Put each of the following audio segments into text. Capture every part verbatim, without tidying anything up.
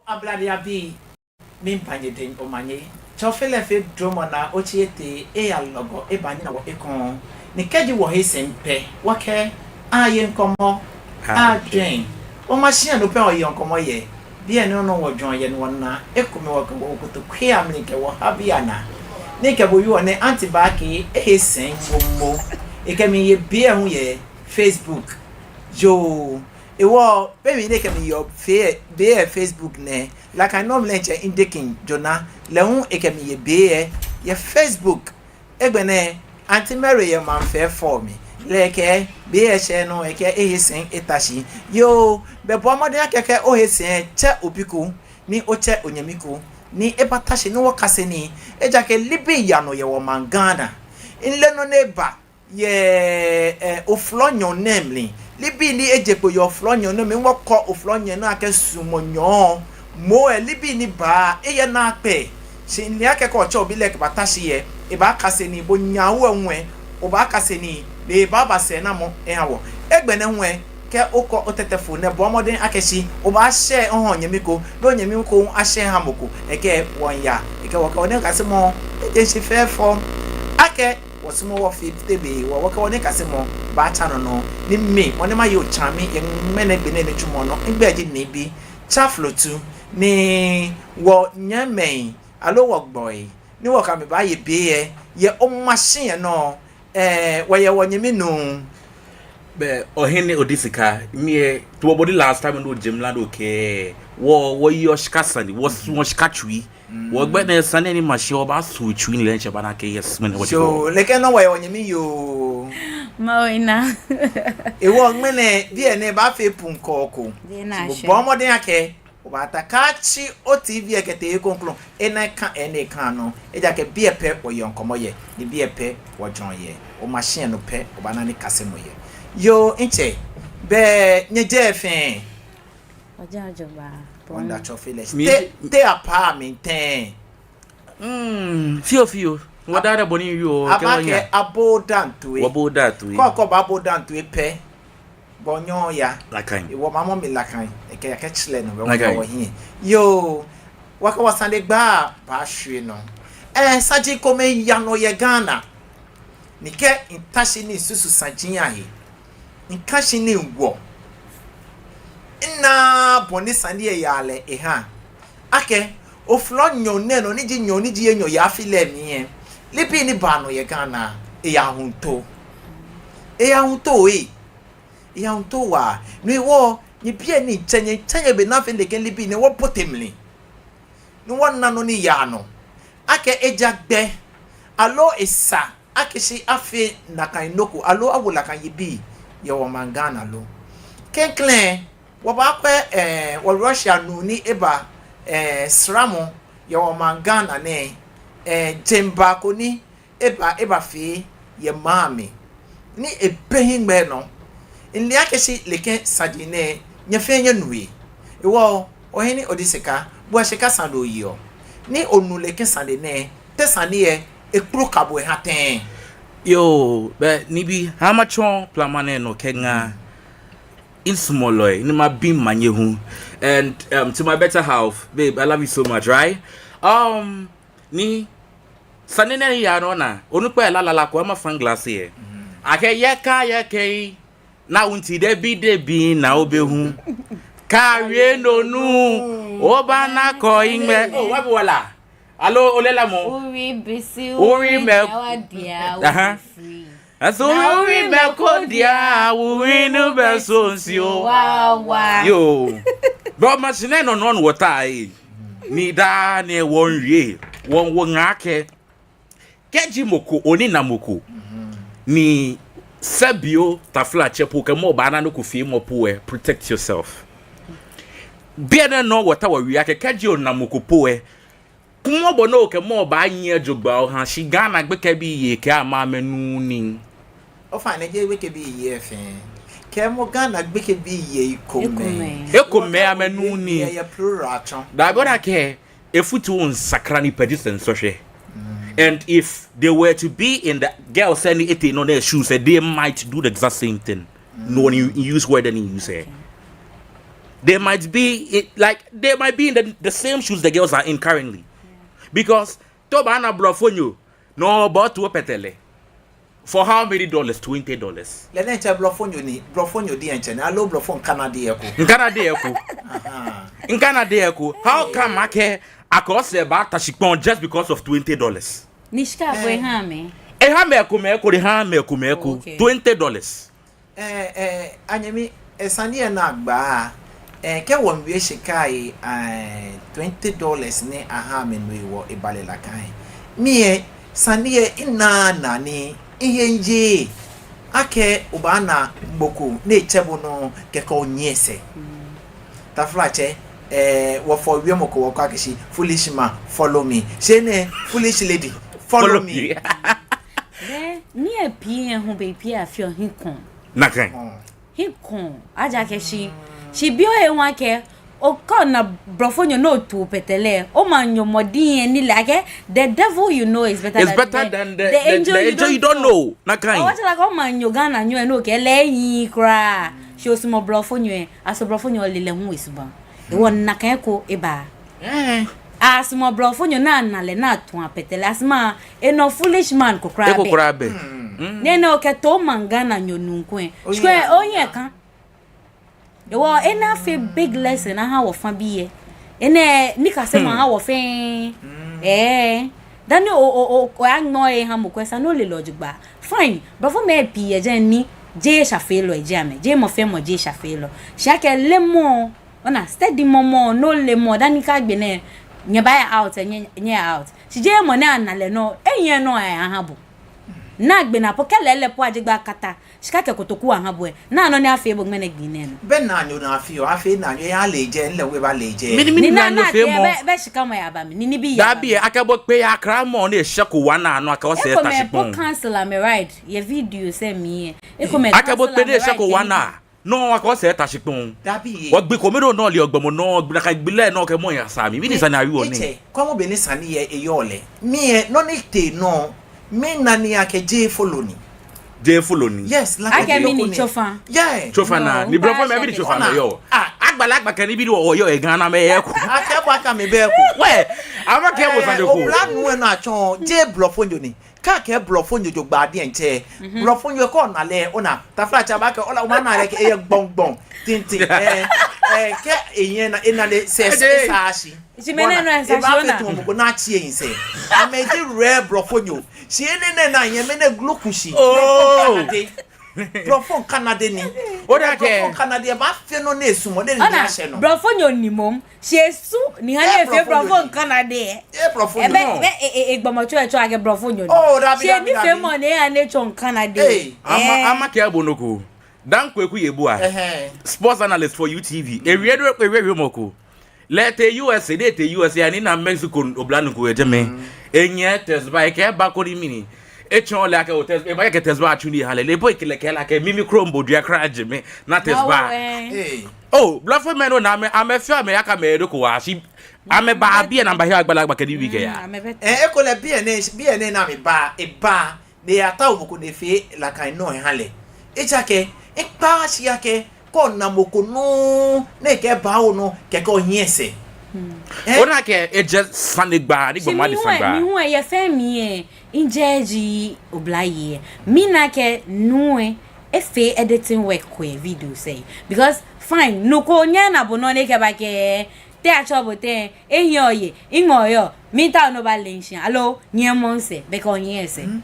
Ablade abii, miiba nyɛ dɛŋ omanye. Tsɔfelɛ fɛɛ dromɔ naa otsi etee eyalɔgɔ eba nyɛna wɔ ekoŋŋ. Ni kɛji wɔhe sɛi pɛ, wɔkɛɛ aye ŋkɔmɔ, ajwɛŋ. Omashia nɔ pɛ wɔyeɔ ŋkɔmɔ yɛ. Biɛ nɔ nɔ wɔjwɛŋɔ yɛ ni wɔna ekomɛi wɔkɛ wɔkotokwei amli kɛ wɔha biɛ naa. Ni kɛ bo yɔɔ nɛɛ Aunty Baakɛɛ ehe sɛi momo. Ekɛ mi yɛ biɛ hu yɛ Facebook. Yoo, ewɔ, be mli ni ekɛ mi yɔɔ fe-, biɛ Facebook nɛɛ, lɛ kɛ nɔ mli lɛ mitsɛ Ndekin Jonah, lɛ hu ekɛ mi yɛ biɛ yɛ Facebook. Egbɛnɛ, Aunty Mary yɛ Mamfɛ fɔ mi. Lɛ kɛ, biɛ shɛ nɔ, ekɛ ehe sɛi eta shi. Yoo, bɛ bɔɔ mɔdɛŋ akɛ kɛ ohe sɛi, tsɛ obi ko, ni otsɛ onyɛmi ko, ni ebata shi ni wɔkase nii. Ejaakɛ nibii yaa nɔ yɛ wɔmaŋ Ghana. Mile nɔ ni eba yɛ, eh, oflɔ nyɔɔŋ nɛɛ mli. Nibii ni eje kpo yɛ oflɔ nyɔɔŋ nɛɛ mli, wɔkɔ oflɔ nyɔɔŋ nɛɛ akɛ suɔmɔ nyɔɔŋ. Moŋ lɛ nibii ni baa, eyɛ naakpɛɛ. Shi mile akɛ kɛ otsɛ obi lɛ kɛbata shi lɛ, ebaakase nii, bo nyɛ hu lɛ, obaakase nii, ni ebaaba sɛɛnamɔ eha wɔ. Egbɛnɛ hu lɛ, kɛ okɔ otɛtɛfon nɛɛ, bɔɔ mɔdɛŋ akɛ shi obaashare oha onyɛmi ko, ni onyɛmi ko hu ashare aha mɔ ko. Ekɛ wɔmiiya, ekɛ wɔkɛ wɔnikasemɔ, eje shishi fɛfɛo. Akɛ wɔsumɔɔ wɔfite be, wɔ, wɔkɛ wɔnikasemɔ baatsa nɔ nɔŋŋ. Ni mi, mɔ ni maye otsaami yɛ ŋmɛnɛ gbi nɛɛ nitsumɔ nɔ, migbɛi ji Nibii Tsaflotu, ni wɔnyɛmimɛi, aloo wɔgbɔi, ni wɔkɛ amɛ baaye biɛ yɛ, yɛ Omashi yɛ nɔ, eh, wɔyɛ wɔnyɛmi nuu. Bɛ, Ohene Odisika, mi lɛ, tamɔ bɔ ni last time ni oje mli lɛ okɛɛ, wɔ, wɔyeɔ shika sane, wɔsuɔ shika tsui. Wɔ agbɛnɛ sane ni mashi wɔbaasu tsui lɛ ntsɛ bana kɛ yes mɛnɛ wɔ. So, lɛ kɛ nɔ wɔyɛ wɔnyɛmi yoo. Mawu ena. Ewɔ ŋmɛnɛ, biɛ nɛɛ baafee pun kɔkɔ. Biɛ nɛɛ shi bo ashɛ. Bɔɔ mɔdɛŋ akɛ, obaata kɛtsi o T V lɛ kɛtee he kroko, ena ekã, ena ekã nɔ. Ejaakɛ biɛ pɛ wɔyeɔ ŋkɔmɔ yɛ, ni biɛ pɛ wɔjwɛŋɔ yɛ. Omashi nɔ pɛ, obaana nikasemɔ yɛ. Yoo, mitsɛ, bɛ nyɛjɛ fɛɛ. Wɔjɛ jogbaŋŋ. Wɔmiida Tsɔfelɛ shi. Mi- Te, te apaa mli tɛŋŋ? Mm, fioo fioo. Wɔdaa dɛ bɔ ni yoo, kɛ wɔnya. Abaakɛɛ abo dantue. Wɔbo dantue. Kɔkɔ baabo dantue pɛ. Bɔ nyɔ ya. Nakai. Ewɔ mamɔ mi nakai. Ekɛ ya kɛtsirɛ nɔ, bɛ wɔya wɔhiɛ. Yoo, wɔkɛ wɔsanegbaa baashwie nɔ. Eh, saji komɛi yaa nɔ yɛ Ghana. Ni kɛ mita shi ni misusu saji lɛ ahe, mika shi ni miwɔ, minaaa bɔ ni sane lɛ yaa lɛ ehaa. Akɛ, oflɔ nyɔɔŋ nɛɛ nɔ, ni ji nyɔɔŋ, ni ji enyɔ yɛ afi lɛ mli lɛ, nibii ni baa nɔ yɛ Ghana, eyaa huntoo. Eyaa huntoo ee. Eyaa huntoo waa. No hewɔ, nyɛbiɛ ni mitsɛ nyɛ, mitsɛ nyɛ be ni afee nɛkɛ nibii nɛɛ wɔbote mli. Ni wɔna nɔ ni yaa nɔ. Akɛ eja gbɛ, aloo esa akɛ shi afee nakai nɔ ko, aloo awo nakai yibii yɛ wɔmaŋ Ghana lo. Klɛŋklɛŋ, wɔbaakwɛ, eh, wɔ Russia nuu ni eba, eh, sramɔ yɛ wɔmaŋ Ghana nɛɛ, eh, jeŋba ko ni eba, ebafee yɛ maŋ mli. Ni ebe hiŋmɛi nɔ. Mile akɛ shi nɛkɛ saji nɛɛ, nyɛ fɛɛ nyɛnu he. Ewɔ, Ohene Odisika, bo lɛ shika sane oyeɔ. Ni onu nɛkɛ sane nɛɛ, te sane lɛ, ekpro ka bo eha tɛŋŋ? Yoo, bɛ Nibii, ha matsɔ plama nɛɛ nɔ kɛŋa misumɔlɔi, ni mabi manye hu. And, um, to my better half, babe, I love you so much, right? Um, ni sane nɛɛ yaa nɔ naa, onukpa lala ko ama fan glass lɛ. Akɛ yɛ ka yɛ kɛi, na wunti debi debi na obe hu. Ka wie nɔ nu, obaana kɔ hiŋmɛi. Oh, wa bi wala. Aloo, ole lamɔ. Uri bisi, uri mɛ. Aha. Aso uri mɛ ko dia, uri nu bɛ sonsi o. Wa, wa. Yoo. Bɛ Omashi nɛɛ nɔ nɔ wɔta ee. Ni daa nɛɛ wɔmiiwie. Wɔ, wɔŋa akɛ, kɛji mɔ ko, onina mɔ ko, ni sɛbi o, taflatsɛ po, kɛ mɔ baana nɔ ko feemɔ po lɛ, protect yourself. Biɛ nɛɛ nɔ wɔta wɔwie akɛ, kɛji ona mɔ ko po lɛ, kumɔ bɔ ni okɛ mɔ baanyiɛ jogbaŋŋ oha shi. Ghana gbekɛbii yei kɛ amɛ amɛnuuu nii. Ofainɛ jeee gbekɛbii yei fɛɛ. Kɛɛmɔ Ghana gbekɛbii yei komɛi. Ekomɛi. Ekomɛi amɛnuuu nii. Yɛ, yɛ plural tsɔ. Daabi, ona akɛ, efutu nsakra ni pɛ ji sɛnsɔhwɛ. And if they were to be in the girl sɛ ni etee nɔ nɛɛ shoes lɛ, they might do the exact same thing. No one you, you use word and you use her. They might be in, like, they might be in the, the same shoes the girls are in currently. Because to obaana blɔfonyo, no, but to pɛtɛlɛ. For how many dollars? Twenty dollars. Lɛ diɛŋtsɛ blɔfonyo ni, blɔfonyo diɛŋtsɛ ni, aloo blɔfo ŋkana diɛ ko. Ŋkana diɛ ko. Aha. Ŋkana diɛ ko. How come akɛ, akɛ osɛɛ baata shikpɔŋ just because of twenty dollars? Ni shika ko Eh. eha mɛi. Eha mɛi komɛi ko, eha mɛi komɛi ko. Okay. Twenty dollars. Eh, eh, anyɛmi, eh, sane lɛ naa gbaa. Eh, kɛ wɔmiiwie shika lɛ, eh, twenty dollars ni aha mi no hewɔ ebalɛ nakai. Mi lɛ, sane lɛ minaaa naa ni mihe mijeee. Akɛ obaana mɔ ko ni etsɛ bo nɔ kɛkɛ onyiɛ sɛɛ. Taflatsɛ, eh, wɔfɔɔ wiemɔ ko wɔkɛɔ akɛ shi, foolish man, follow me. Shi enɛ, foolish lady, follow Follow me. me. Be, ni ebi ehu be bi afio hinkɔŋ. Nakai. Hmm. Hinkɔŋ, ejaakɛ shi, shi bi ohe wa kɛ, okɛ ona blɔfonyo ni otu pɛtɛlɛ, omaŋ nyɔmɔ diɛŋtsɛ ni lɛ akɛ, the devil you know is better It's than better the, than the, the the, angel the you angel don't you don't know. know. Nakai. Ɔwɔ tsɛ la kɛ omaŋ nyo Ghananyo lɛ ni okɛɛ lɛ ehiii kwraa. Shi osumɔɔ blɔfonyo lɛ, aso blɔfonyo lɛ ole lɛ hu esubaŋ. Hewɔ nakai ko eba. Eh. Asumɔɔ blɔfonyo ni ana lɛ ni atu pɛtɛlɛ. Asumɔɔ enɔ foolish man ko kwraa Eko bɛ. kwraa bɛ. Mm. Ni enɛ okɛto omaŋ Ghananyo nuu ko lɛ. Oyi Shi ko lɛ, ya. oyi lɛ ka. Hewɔ enɛ afee big lesson aha wɔfabii lɛ. Enɛ nikasemɔ Mm. aha wɔ fɛɛ. Mm. Eh. Dani o, o, o, oyaŋɔ eha mɔ ko lɛ esa ni ole lɛ jogbaŋŋ. Fine. Blɔfomɛi pii yɛ jɛi ni jeee eshafeelɔi ji amɛ. Jeee mɔ fɛɛ mɔ ji eshafeelɔ. Shi akɛ lɛɛlɛŋ, ona, steady mɔmɔ, no lɛɛlɛŋ, dani kɛ agbe nɛɛ, nyɛbaya out, nyɛ, nyɛya out. Shi jeee mɔ ni ana lɛ nɔ, enyɛ nɔ lɛ aha bo. Ni agbe naa po kɛ lɛɛlɛŋ po ajie gbɛ akata shika kɛ kotoku aha bo lɛ. Ni nɔ ni afee bo ŋmɛnɛ gbi nɛɛ nɔ. Bɛ naanyo ni afeɔ, afee naanyo, eyaale jɛi, ni lɛ hu ebale jɛi. Mɛni, mɛni Ni na, naanyo na, feemɔ? bɛ, bɛ shika mɔ yaba mli, ni nibii yaba Dabi, mli. akɛ bo kpɛ ya kra mɔ ni eshɛ ko wa naa nɔ akɛ osɛɛ eta Ekomɛi po shikpɔŋ. cancel amɛ ride, yɛ video sɛɛ mli lɛ. Ekomɛi Akɛ bo cancel kpɛ ni amɛ eshɛ ride ko wa yɛ naa. Nɔ akɛ osɛɛ eta shikpɔŋ. Dabi ye. Wɔgbi ko mi do nɔ li ogbɔmɔ nɔ, gbi nakai gbi lɛ nɔ kɛ mɔ ya sa mi. Mɛni sane awie wɔ nɛɛ? Etsɛ, kwɛmɔ bɔ ni sane lɛ eyɔɔ lɛ. Mi lɛ, nɔ ni tee nɔ, mina ni akɛ jeee follow ni. Jeee follow ni. Yes, like Akɛ mi ni tsofa. Yeah. Tsofa naa. No, Ni blɔfomɛi, mɛni tsofa naa yɔɔ? Ah, agbalagba kɛ nibii ni wɔyɔɔ yɛ Ghana mɛi yɛ ko. Akɛ bo akɛ mi bɛ ko. Wɛ, ama kɛ bo sane ko. Oblanuu lɛ nɔ atsɔɔ, jeee blɔfonyo ni. Kɛ akɛɛ blɔfonyo jogbaŋŋ diɛŋtsɛ. Blɔfonyo kɛ ona lɛ, ona. Taflatsɛ baakɛɛ, ona, obaana lɛ akɛ eyɛ gbɔŋgbɔŋ. Tintin. Eh, eh, kɛ eyɛ naa, ena lɛ sɛɛ, Ede. sɛɛ esaa shi. Shi mɛni nɔ esaa shi ona? Ebaafee tamɔ mɔ ko ni atsi eyi sɛɛ. Amɛji rare blɔfonyo. Shi enɛ nɛɛ naa yɛ mɛni gluku shi. Oh. Blɔfo ŋkana de ni. Oda kɛ. Blɔfo ŋkana de, ebaafee nɔ ni esumɔɔ, ni ni ashɛ nɔ. Blɔfonyo ni mɔ. Shi esu ni ha ni efee blɔfonyo ŋkana de. Eh, blɔfonyo. Ebɛ, ebɛ, e, e, egbɔmɔtso etsɔɔ akɛ blɔfonyo ni. Oh, dabi, dabi, dabi. Shi enifeemɔ ni eha ni etsɔ ŋkana de. Hey. Ama, ama kɛ bo nɔ ko. Dan Kweku Yeboah. Sports analyst for U T V. Ewie do, ewie wiemɔ ko. Lɛ etee U S A, ni etee U S A, ni ena Mexico oblanuu ko yɛ jɛmɛ. Enyiɛ tɛsba, ekɛɛ eba ko ni mɛni. Etsɔɔ lɛ akɛ o tɛsba, eba ekɛ tɛsba tsu nii eha lɛ. Lɛ po ekɛɛ lɛ akɛ mi, mi kro mbo dua kra jɛmɛ. Na tɛsba. Hey. Oh, blɔfomɛi nɔ ni amɛ, amɛfeɔ amɛyaka amɛdɔkɔ wa shi. Amɛba biɛ ni amɛbahe agbalagba kɛ nibii kɛya. Eh, ekolɛ biɛ nɛɛ, biɛ nɛɛ ni amɛba, eba. Ni eyatao mɔ ko ni efee nakai nɔ eha lɛ. Ejaakɛ, ekpa shi akɛ, kɛ ona mɔ ko nɔ, ni ekɛɛ eba onɔ, kɛkɛ onyiɛ sɛɛ. Eh? Ona akɛ, ejɛ sanegbaa, ni gbɔmɔ adi sanegbaa. Mi hu lɛ, mi hu lɛ, yɛ fɛɛ mli lɛ, mijɛ ji oblayei lɛ. Mina akɛ, nuu lɛ, efee editing work ko yɛ video sɛɛ. Because, fine, nuu ko nyɛɛɛ ena bo nɔ ni ekɛba kɛɛ, te atsɛɔ bo tɛŋŋ, ehiɛ oye, iŋmɔ oyɔɔ, miitao ni obale shi, aloo, nyiɛmɔ misɛɛ, belɛ onyiɛ sɛɛ.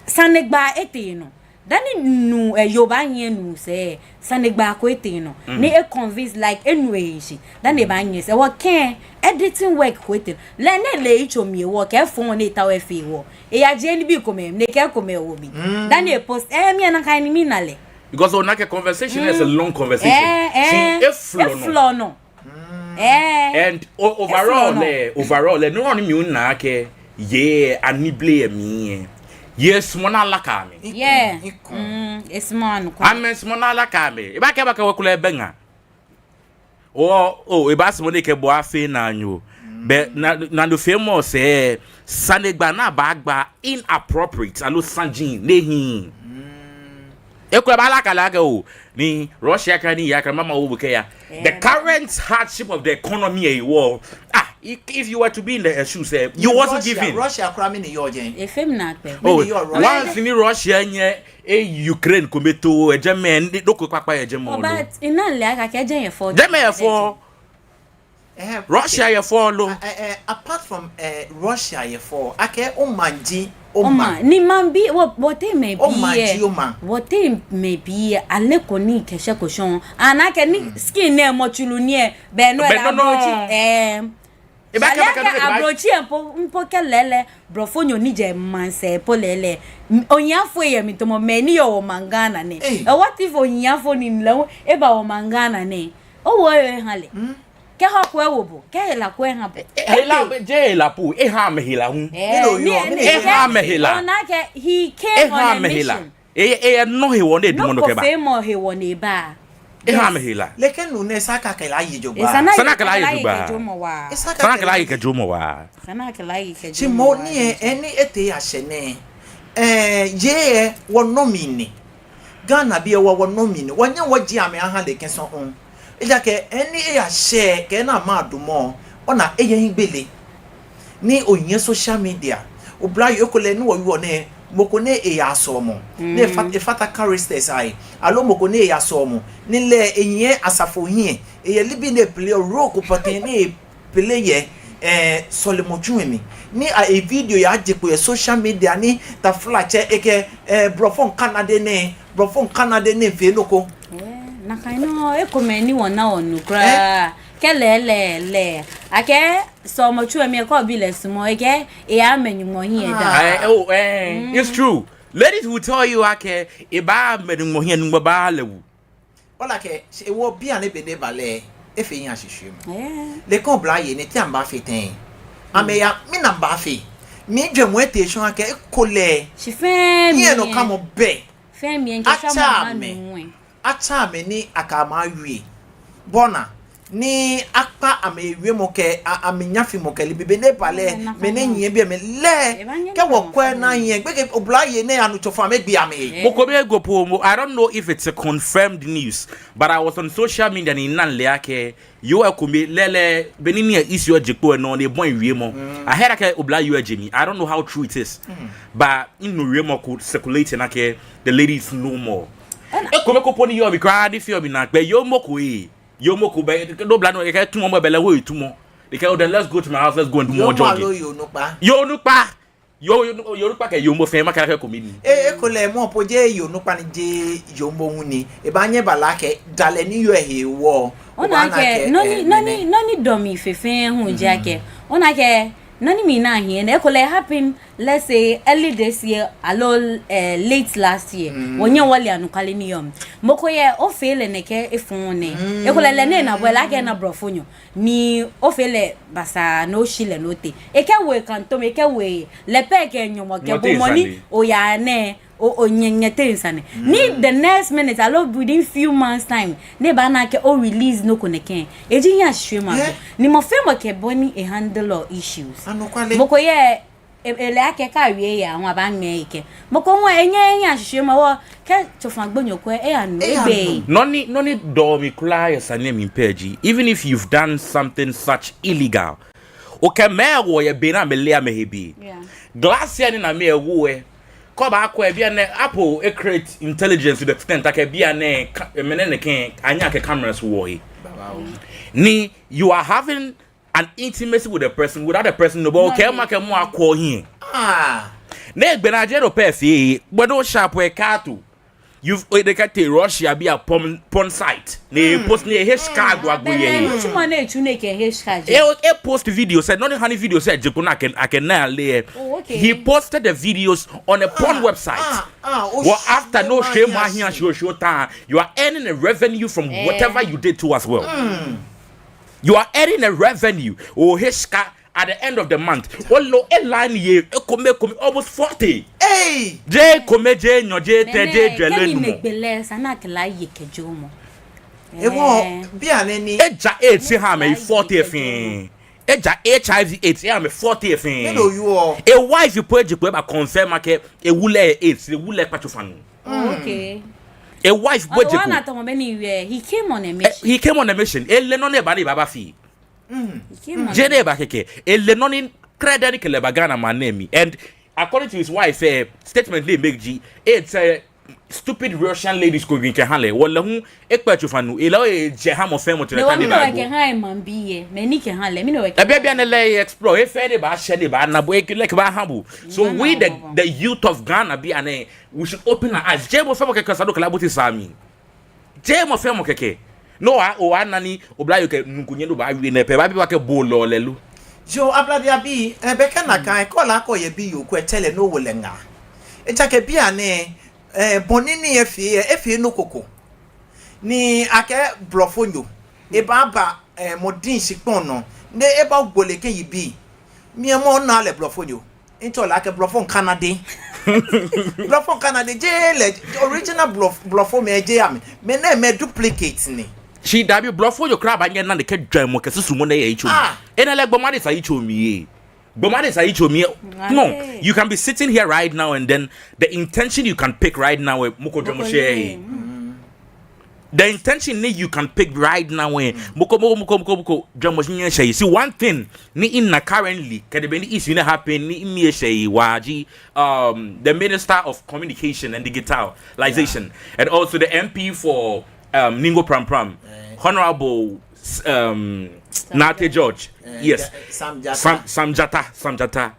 Sanegbaa etee nɔ. Dani nuu, eh, yoo baanyiɛ nuu sɛɛ, sanegbaa ko etee nɔ. Ni e convince, like, enu ehe shi. Dani ebaanyiɛ sɛɛ, hewɔ kɛ editing work ko etee nɔ. Lɛ ni ele eyitsoŋ hewɔ, kɛ efɔŋ ni etaoɔ efee hewɔ, eyajie nibii komɛi, ni ekɛ ekomɛi wo mli. Dani e post, eh, mi lɛ nakai ni mina lɛ. Because ona akɛ conversation is a long conversation. Eh, eh. Shi eflɔ nɔ. Eflɔ nɔ. Eh. And o-, overall lɛ, overall lɛ, nɔ ni mina akɛ, yɛ anibii lɛ mli lɛ, yei sumɔɔ ni alaka amɛ. Yeah. Mm, esumɔɔ anɔkwa. Amɛsumɔɔ ni alaka amɛ. Ebaakɛɛ, ebaakɛɛ wɔ kulɛ ebɛ ŋa. O, o, ebaasumɔ ni ekɛ bo afee naanyo. Bɛ, na, naanyofeemɔ sɛɛ, sanegbaa ni abaagba inappropriate, aloo saji ni ehiii. Ekolɛ abaala akɛ lɛ akɛ oo, ni Russia kra ni ya kra mama wo bo kɛya. The current hardship of the economy lɛ hewɔ, ah, if, if you were to be in the shoes lɛ, you also give in. Russia kra mɛni yɔɔ jɛi? Efee mi naakpɛɛ. Oh, once ni Russia nyɛ e Ukraine kome too, ejɛmɛ nɔ ko kpakpa yɛ jɛmɛ lolo. But mina lɛ akɛ jɛmɛ yɛ fɔ. Jɛmɛ yɛ fɔ. Russia yɛ fɔ lo. Apart from Russia yɛ fɔ, akɛ omaŋ ji omaŋ. Ni maŋbii, wɔteŋ mɛi bii yɛ, wɔteŋ mɛi bii yɛ, aleko nii kɛshɛ ko shɔŋŋ. Ana akɛ ni skin nɛɛ mɔ tsuru nii lɛ, bɛ no lɛ ablotsiri. Ebakɛɛ akɛ ablotsiri lɛ po, mpo kɛ lɛɛlɛŋ, blɔfonyo ni jɛ maŋsɛɛ po lɛɛlɛŋ. Ohiafoi yɛ mli tamɔ mɛi ni yɔɔ wɔmaŋ Ghana nɛɛ. What if ohiafoi ni lɛ hu eba wɔmaŋ Ghana nɛɛ? Owo eha lɛ. Kɛ hɔ ko ewo bo, kɛ hela ko eha bo. Hela, jeee hela po, eha amɛ hela hu. Eha amɛ hela. Ona akɛ he came on a mission. Eyɛ nɔ hewɔ ni edamɔ nɔ kɛba. Nɔ ko feemɔ hewɔ ni eba. Eha amɛ hela. Lɛ kɛ nuu nɛɛ esa akɛ lɛ aye jogbaŋŋ. Esa ni akɛ lɛ aye jogbaŋŋ. Esa akɛ lɛ aye kɛ jomɔ waa. Shi mɔ ni yɛ, eni etee yashɛ nɛɛ, jeee wɔnɔ mli ni. Ghanabii lɛ, wɔ wɔnɔ mli ni. Wɔnyɛŋ wɔjie amɛ aha lɛ kɛ sɔŋŋ. Ejaakɛ eni eyashɛ kɛ naa madumɔ, ona eyɛ hiɛgbele. Ni onyiɛ social media, oblayoo ekolɛ ni wɔyɔɔ nɛɛ, mɔ ko ni eyaa sɔlemɔ, ni efata characters ahe, aloo mɔ ko ni eyaa sɔlemɔ, ni lɛ enyiɛ asafo hiɛ, eyɛ nibii ni eplay, role ko pɔtɛɛ ni eplay yɛ sɔlemɔtsu lɛ mli. Ni e video yaje kpo yɛ social media ni taflatsɛ ekɛɛ blɔfo ŋkanade nɛɛ, blɔfo ŋkanade nɛɛ fee nɔ ko. Nakai nɔŋŋ, ekomɛi ni wɔnaa wɔnu kwraa. Kɛ lɛɛlɛŋ lɛ, akɛ sɔlemɔtsu lɛ mli kɛ obi lɛ sumɔɔ, ekɛɛ eyaamɛ Nyɔŋmɔ hiɛ daa. It's true. Ladies will tell you akɛ ebaamɛ Nyɔŋmɔ hiɛ, Nyɔŋmɔ baa lɛ wu. Ole akɛ, ewɔ bianɛ be ni eba lɛ, efee hiɛshishwiemɔ. Lɛ kɛ oblayei nɛɛ, te amɛbaafee tɛŋŋ? Amɛya, mina amɛbaafee. Mijwɛŋmɔ etee shɔŋŋ akɛ ekolɛ. Shi fɛɛ mli lɛ, hiɛnɔkamɔ bɛ. Fɛɛ mli lɛ, atsa amɛ. Atsa amɛ ni akɛ amɛ awie. Bɔ ni, ni akpa amɛwiemɔ kɛ, amɛnyafimɔ kɛ, lɛ be ni eba lɛ, mɛi ni nyiɛ biɛ mɛi lɛ, kɛ wɔkwɛ naa hiɛ, gbekɛ oblayei nɛɛ anu tsofa amɛgbe amɛ. Mɔ ko bɛ go po mɔ, I don't know if it's a confirmed news, but I was on social media ni mina lɛ akɛ yoo ekome lɛɛlɛŋ, be ni nii lɛ issue lɛ je kpo lɛ nɔ ni ebɔi wiemɔ. I heard akɛ oblayoo lɛ je mli. I don't know how true it is, but minu wiemɔ ko circulating akɛ the lady is no more. Ekome ko po ni yɔɔ mli kwraa ni feɔ mi naakpɛɛ, yoomo ko ee. Yoomo ko bɛ, no oblanyo lɛ kɛɛ etamɔ mɔ bɛ lɛ, ewo etamɔ. Ekɛɛ, oh, then let's go to my house, let's go and do more jogging. Yoo onukpa. Yoo onukpa. Yoo, yoo, yoo onukpa kɛ yoomo fɛɛ, makɛɛ akɛ ekome ni. Ekolɛ mɔ po jeee yoo onukpa ni jeee yoomo hu ni. Ebaanyɛ eba lɛ akɛ dalɛ ni yɔɔ ehe hewɔ. Ona akɛ, nɔ ni, nɔ ni, nɔ ni dɔ mi fe fɛɛ hu ji akɛ, ona akɛ, nɔ ni mina hiɛ nɛɛ, ekolɛ happen, let's say, early this year, aloo late last year. Wɔnyɛŋ wɔle anɔkwale ni yɔɔ mli. Mɔ ko yɛ, ofee lɛ nɛkɛ efɔŋ nɛɛ. Ekolɛ lɛ ni ena bo lɛ, akɛ ena blɔfonyo. Ni ofee lɛ basaa ni oshi lɛ ni otee. Ekɛwo ekantomɛ, ekɛwo lɛ pɛ kɛ nyɔmɔ kɛ bo mɔ ni oyaa nɛɛ, o, onyɛ, nyɛteŋ sane. Ni the next minute, aloo within few months time, ni ebaana akɛ o release nɔ ko nɛkɛ. Eji hiɛshishwiemɔ agbo. Ni mɔ fɛɛ mɔ kɛ bɔ ni e handle issues. Mɔ ko yɛ, ele akɛ kɛ awie ehe aahu abaaŋmɛɛ ekɛ. Mɔ ko hu enyɛɛɛ ehiɛshishwiemɔ hewɔ, kɛ tsofa gbonyo ko lɛ, eyanu, egbeee. Nɔ ni, nɔ ni dɔɔ mi kwraa yɛ sane lɛ mli pɛ ji, even if you've done something such illegal, okɛ mɛi awo yɛ be ni amɛleee amɛhe bii. Glass lɛ ni amɛwo lɛ, kɛ obaakwɛ bianɛ, Apple e create intelligence to the extent akɛ bianɛ, mɛni nɛkɛ, anyɛ akɛ cameras wo he. Ni you are having an intimacy with a person without the person know, but okɛ mɔ kɛ mɔ akwɛ ohiɛ. Ni egbe naa je no pɛ fee, but no sharp we kato. You've, they can take Russia be a porn, porn site. Ni post ni ehe shika agbo agbo yɛ. Nɔ ni etsu ni ekɛhe shika je. E, e post video sɛ, nɔ ni hani video sɛ je kpo ni akɛ, akɛ naa lɛ. He posted the videos on a porn website. Well, after no shame, my here show show time. You are earning a revenue from whatever you did to as well. You are earning a revenue. Ohe shika at the end of the month. Olo, e line ye, ekome, ekome, almost forty. Hey! Je ekome, je enyɔ, je etɛ, je ejwɛ lɛ nu mɔ. Ewo, bianɛ ni. Eja AIDS eha amɛ forty fɛɛ. Eja H I V AIDS eha amɛ forty fɛɛ. E wife po eje kpo eba confirm akɛ ewu lɛ AIDS, ewu lɛ kpa tsofa nu. Okay. E wife bɔ ejeko. He came on a mission. Ele nɔ ni eba ni ebaba fee. Jeee ni eba kɛkɛ. Ele nɔ ni krɛdɛɛ ni kɛ lɛ ba Ghana maŋ nɛɛ mli. And according to his wife, eh, statement ni e make ji, it's a stupid Russian ladies ko ni kɛha lɛ. Wɔle hu ekpɛ tsofa nu. Ele ejɛ ha mɔ fɛɛ mɔ tɛlɛ ta ni ba. Ebia bianɛ lɛ explore. Efee ni ebaashɛ ni ebaana bo. Ekɛ lɛ kɛbaha bo. So we the, the youth of Ghana bianɛ, we should open our eyes. Jeee mɔ fɛɛ mɔ kɛkɛ sa do kala bo ti sa mi. Jeee mɔ fɛɛ mɔ kɛkɛ. No wa, owa nani, oblayoo kɛ nɔ ko nyɛ no baawie nɛɛ pɛ, baabi bo akɛ bo lɛ ole lo. Yoo, Ablade abii, eh, be kɛ nakai, kɛ ole akɛ oyɛ biyoo ko, etsɛ lɛ ni owo lɛ ŋaa. Ejaakɛ bianɛ, eh, bɔ ni nii efee, eh, efee nɔ ko ko. Ni akɛ blɔfonyo, ebaaba, eh, mɔ diŋ shikpɔŋ nɔ, ni ebagbo lɛ kɛ yibii. Mi hu mɔ naa lɛ blɔfonyo. Ntsɔ lɛ akɛ blɔfo ŋkanade. Blɔfo ŋkanade, jeee lɛ, original blɔf-, blɔfo mɛi jeee amɛ. Mɛi nɛɛ mɛi duplicate ni. Shi dabi blɔfonyo kwraa baanyɛ ana nɛkɛ jwɛŋmɔ kɛ susumɔ nɛɛ yɛ yitso mli. Ah. Enɛ lɛ gbɔmɔ adesa yitso mli ee. Gbɔmɔ adesa yitso mli ee. No, you can be sitting here right now and then the intention you can pick right now, eh, mɔ ko jwɛŋmɔ shɛɛɛ. The intention ni you can pick right now, eh, mɔ ko, mɔ ko, mɔ ko, mɔ ko, mɔ ko jwɛŋmɔ nyɛɛɛ eshɛ he. See, one thing ni mina currently, kɛjɛ be ni issue nɛɛ happen ni mimii eshɛ he waa ji, um, the Minister of Communication and Digitalization, and also the M P for, um, Ningo Prampram, Honorable, um, Naate George. Yes. Sam Jatta. Sam, Sam Jatta, Sam Jatta.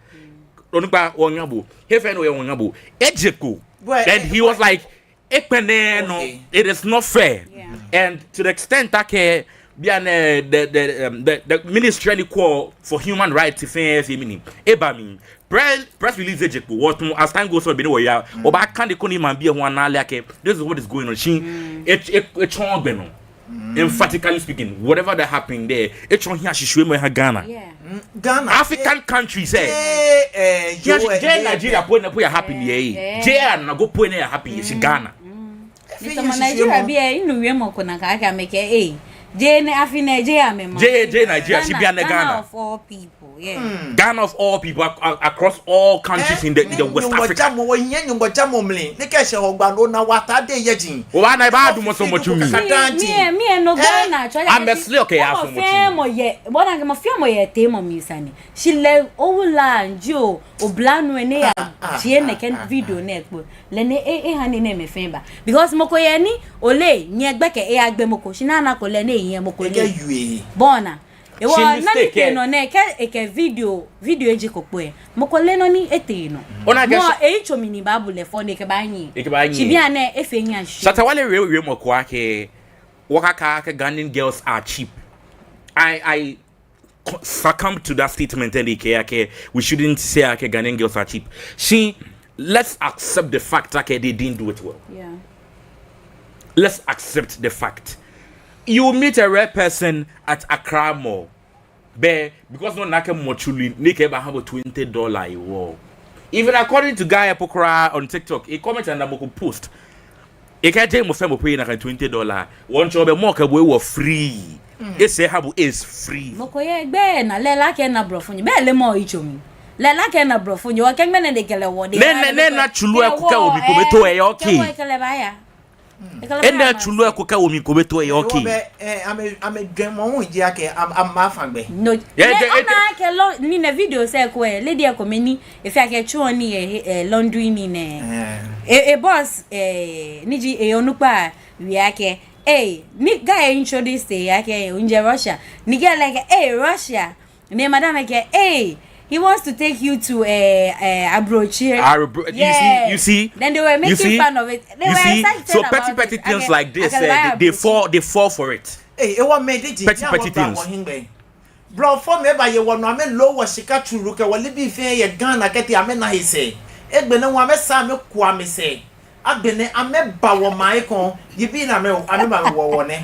Onukpa, wɔŋa bo. He fɛɛ ni oyɛ, wɔŋa bo. Ejeko. And he was like, ekpɛlɛɛɛ nɔ. It is not fair. And to the extent that, eh, bianɛ, the, the, um, the, the ministry ni call for human rights fɛɛ fɛɛ mli ni eba mli. Press, press release ejeko. What, as time goes on, be ni wɔya, wɔbaakane koni maŋbii hu ana ale akɛ this is what is going on. Shi e, e, etsɔ gbɛ nɔ. Emphatically speaking, whatever that happened there, etsɔ hiɛshishwiemɔ eha Ghana. Ghana. African countries, eh. Jeee Nigeria po nɛ po ya happen yɛ ee. Jeee anago po nɛ ya happen yɛ, shi Ghana. Ni tamɔ Nigeria bii, eh, minu wiemɔ ko nakai akɛ amɛkɛɛ, eh, jeee nɛɛ afi nɛɛ, jeee amɛmaŋ. Jeee, jeee Nigeria, shi bianɛ Ghana. Ghana of all people. Ghana of all people, ac-, ac-, across all countries in the, in the West Africa. Nyɔŋmɔ jamɔ, wɔyɛ Nyɔŋmɔ jamɔ mli. Ni kɛ eshɛ Hɔgbaa nɔ, ona wɔtadei yɛ jeŋ. Obaana ebaadumɔ sɔlemɔtsu mli. Mi, mi, no Ghana, amɛsli okɛ ya sɔlemɔtsu. Mɔ fɛɛ mɔ yɛ, bɔ ni akɛ mɔ fɛɛ mɔ yɛ teemɔ mli sane. Shi lɛ owula nji o, oblanu ni eya share nɛkɛ video nɛɛ kpo. Lɛ ni e, eha nii nɛɛmɛi fɛɛ ba. Because mɔ ko yɛ ni ole, nyɛ gbɛkɛ eyagbe mɔ ko, shi ni anako lɛ ni eyɛ mɔ ko lɛ. Bɔ ni Ewa, nɔ ni tee nɔ nɛɛ, kɛ ekɛ video, video ejeko kpo ɛ, mɔ ko le nɔ ni etee nɔ. Ona akɛ mɔ eyitso mli ni baabu lɛ fɔ ni ekɛbaanyiɛ. Ekɛbaanyiɛ. Shi bianɛ efee hiɛshwie. Shatta Wale wie, wiemɔ ko akɛ, wɔkakɛɛ akɛ Ghanaian girls are cheap. I, I co-, succumb to that statement and ekɛɛ akɛ, we shouldn't say akɛ Ghanaian girls are cheap. Shi, let's accept the fact that they didn't do it well. Yeah. Let's accept the fact. You meet a rare person at Accra Mall. But because no nake mochuli, ni ekɛbaha bo twenty dollar hewɔ. Even according to guy po kwraa on TikTok, he comment and mɔ ko post. Ekɛɛ jeee mɔ fɛɛ mɔ po yɛ nakai twenty dollar. Wɔŋtsɔ bɛ mɔ kɛ bo hewɔ free. Esɛɛ eha bo is free. Mɔ ko yɛ gbɛ naa lɛ, lɛ akɛ ena blɔfonyo. Belɛ mɔ yitso mli. Lɛ, lɛ akɛ ena blɔfonyo. Wɔkɛ ŋmɛnɛ de kɛlɛ wɔ de. Nɛ, nɛ, nɛ, na tsulu ɛ ko kɛ omi ko be to ɛ, okay. Kɛ wɔ kɛlɛ baaya. Ena tsulu ɛ ko kɛ omi ko be to ɛ, okay. Amɛ, amɛ jwɛŋmɔ hu ji akɛ, am, am, mafa gbɛ. No. Ona akɛ lɔ, ni nɛ video sɛɛ ko ɛ, lady ɛ ko mɛni, efee akɛ tsuɔ ni ɛ, ɛ, laundry ni nɛ. E, e boss, ɛ, ni ji e onukpa, wie akɛ, Ei, ni guy introduce lɛ akɛ, eh, ojɛ Russia. Ni girl lɛ kɛɛ, "Ei, Russia." Ni madam kɛɛ, "Ei, he wants to take you to, eh, eh, Abrochire." Abro-, you see, you see, then they were making fun of it. They were excited about it. So petty, petty things like this, eh, they, they fall, they fall for it. Ei, ewa mɛi diji, petty, petty things. Blɔfomɛi baye wɔnɔ, amɛloo wɔ shika tsuru kɛ wɔnibii fɛɛ yɛ Ghana kɛtee amɛna he sɛɛ. Agbɛnɛ hu amɛsaa amɛkua amɛsɛɛ. Agbɛnɛ amɛba wɔmaŋ ekoŋŋ. Yibii ni amɛ, amɛba amɛwo wɔ nɛ.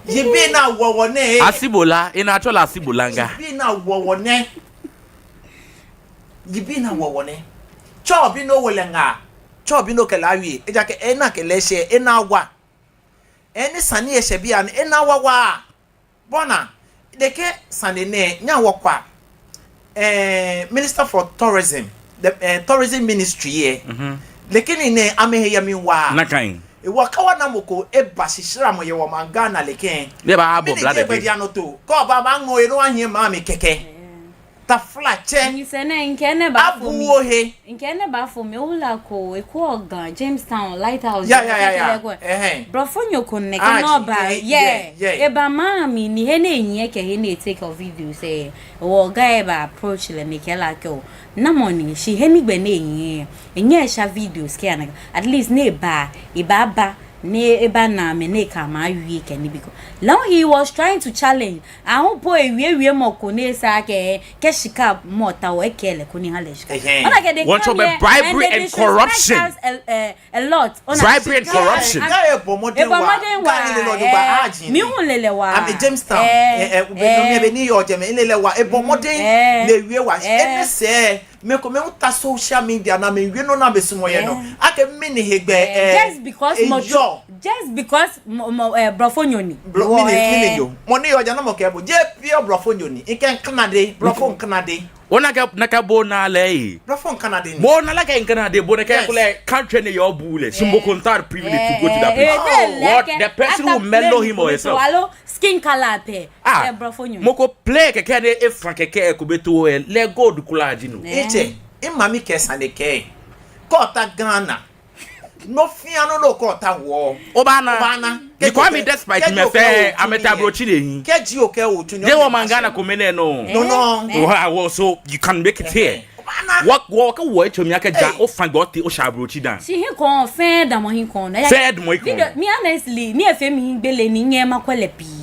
Yibii ni awo wɔ nɛ. Asibola, ena tsɔ lɛ Asibolanga. Yibii ni awo wɔ nɛ. Yibii ni awo wɔ nɛ. Tsɔɔ bi ni owo lɛ ŋaa. Tsɔɔ bi ni okɛ lɛ awie. Ejaakɛ ena kɛ lɛ eshɛ, ena wa. Eni sane eshɛ bianɛ, ena wa waa. Bɔna, nɛkɛ sane nɛɛ, nyɛhaa wɔkwɛa, eh, Minister for Tourism, the, eh, Tourism Ministry lɛ. Mhm. Nɛkɛ nii nɛɛ, amɛhe yɛ mli waa. Nakai. Ewɔ kɛ wɔna mɔ ko eba shishramɔ yɛ wɔmaŋ Ghana lɛ kɛ. Ni eba abɔ bla de. Mɛni ji egbɛjianɔtoo? Kɛ oba, obaŋɔ ohe ni ohiɛ maŋ mli kɛkɛ. Taflatsɛ. Ni sɛɛ nɛɛ, mikɛ enɛ baafo mi. Abu ohe. Mikɛ enɛ baafo mi, owula ko, eko Ga, Jamestown, Lighthouse. Ya, ya, ya, ya. Ɛhɛɛ. Blɔfonyo ko nɛkɛ ni eba. Eba maŋ mli ni he ni ehiɛ kɛ he ni etake videos lɛ. Ewɔ guy ba approach lɛ ni ekɛɛ lɛ akɛ oo, namɔ ni, shi he ni gbɛ ni ehiɛ, enyɛ esha videos kɛ ana. At least ni eba, ebaaba, ni ebana mɛi ni ekɛ amɛ awie kɛ nibii ko. Lɛ hu he was trying to challenge. Ahu po ewiewiemɔ ko ni esa akɛ, kɛ shika mɔ ta wɔ ekɛɛ lɛ koni eha lɛ shika. Ɛhɛɛ. Ona akɛ they come here and they disrespect us a, a, a lot. Ona. Bribery and corruption. Guy lɛ bɔ mɔdɛŋ waa. Ebɔ mɔdɛŋ waa. Guy lɛ lɛ waa. Mihã lɛ lɛ waa. Amɛ Jamestown. Eh, eh, be nɔ mli be ni yɔɔ jɛmɛ, lɛ lɛ waa. Ebɔ mɔdɛŋ. Lɛ wie waa. Enɛ sɛɛ, mɛi komɛi hu ta social media ni amɛwie nɔ ni amɛsumɔɔ yɛ nɔ. Akɛ mɛni hegbɛ, eh, just because mɔ, just because mɔ, mɔ, eh, blɔfonyo ni. Blɔ, mɛni, mɛni yoo. Mɔ ni yɔɔ jɛmɛ, namɔ kɛɛ bo? Jeee pure blɔfonyo ni. Ekɛɛ ŋkanade, blɔfo ŋkanade. Ona akɛ, nakai bo ona lɛ ee. Blɔfo ŋkanade ni. Bo ona lɛ akɛ ŋkanade, bo nakai kulɛ country ni yɔɔ bu lɛ. Shi mɔ ko ntao privilege to go to that place. What, the person who mellow him or herself. Alo skin color pɛ. Ah, blɔfonyo. Mɔ ko play kɛkɛ ni efã kɛkɛ ko be to ɛ, lɛ gold kula ji no. Etsɛ, emami kɛ sane kɛ. Kɛ ota Ghana. Nɔ fɛɛ nɔ ni okɛɛ ota wɔ. Obaana. Obaana. Because mi despite mɛi fɛɛ, amɛta ablotsiri lɛ hiɛ. Kɛji okɛɛ otsu ni. Jeee wɔmaŋ Ghana komɛi nɛɛ nɔ. No, no. Wow, so you can make it here. Obaana. Wɔ, wɔ, kɛ wɔ etso mi akɛ ja, ofã gbɛ otee, osha ablotsiri dã. Shi hiɛ ko fɛɛ damɔ hiɛ ko nɔ. Fɛɛ damɔ hiɛ ko nɔ. Video, mi honestly, ni efee mi hiɛ gbele ni nyɛ makwɛ lɛ pii.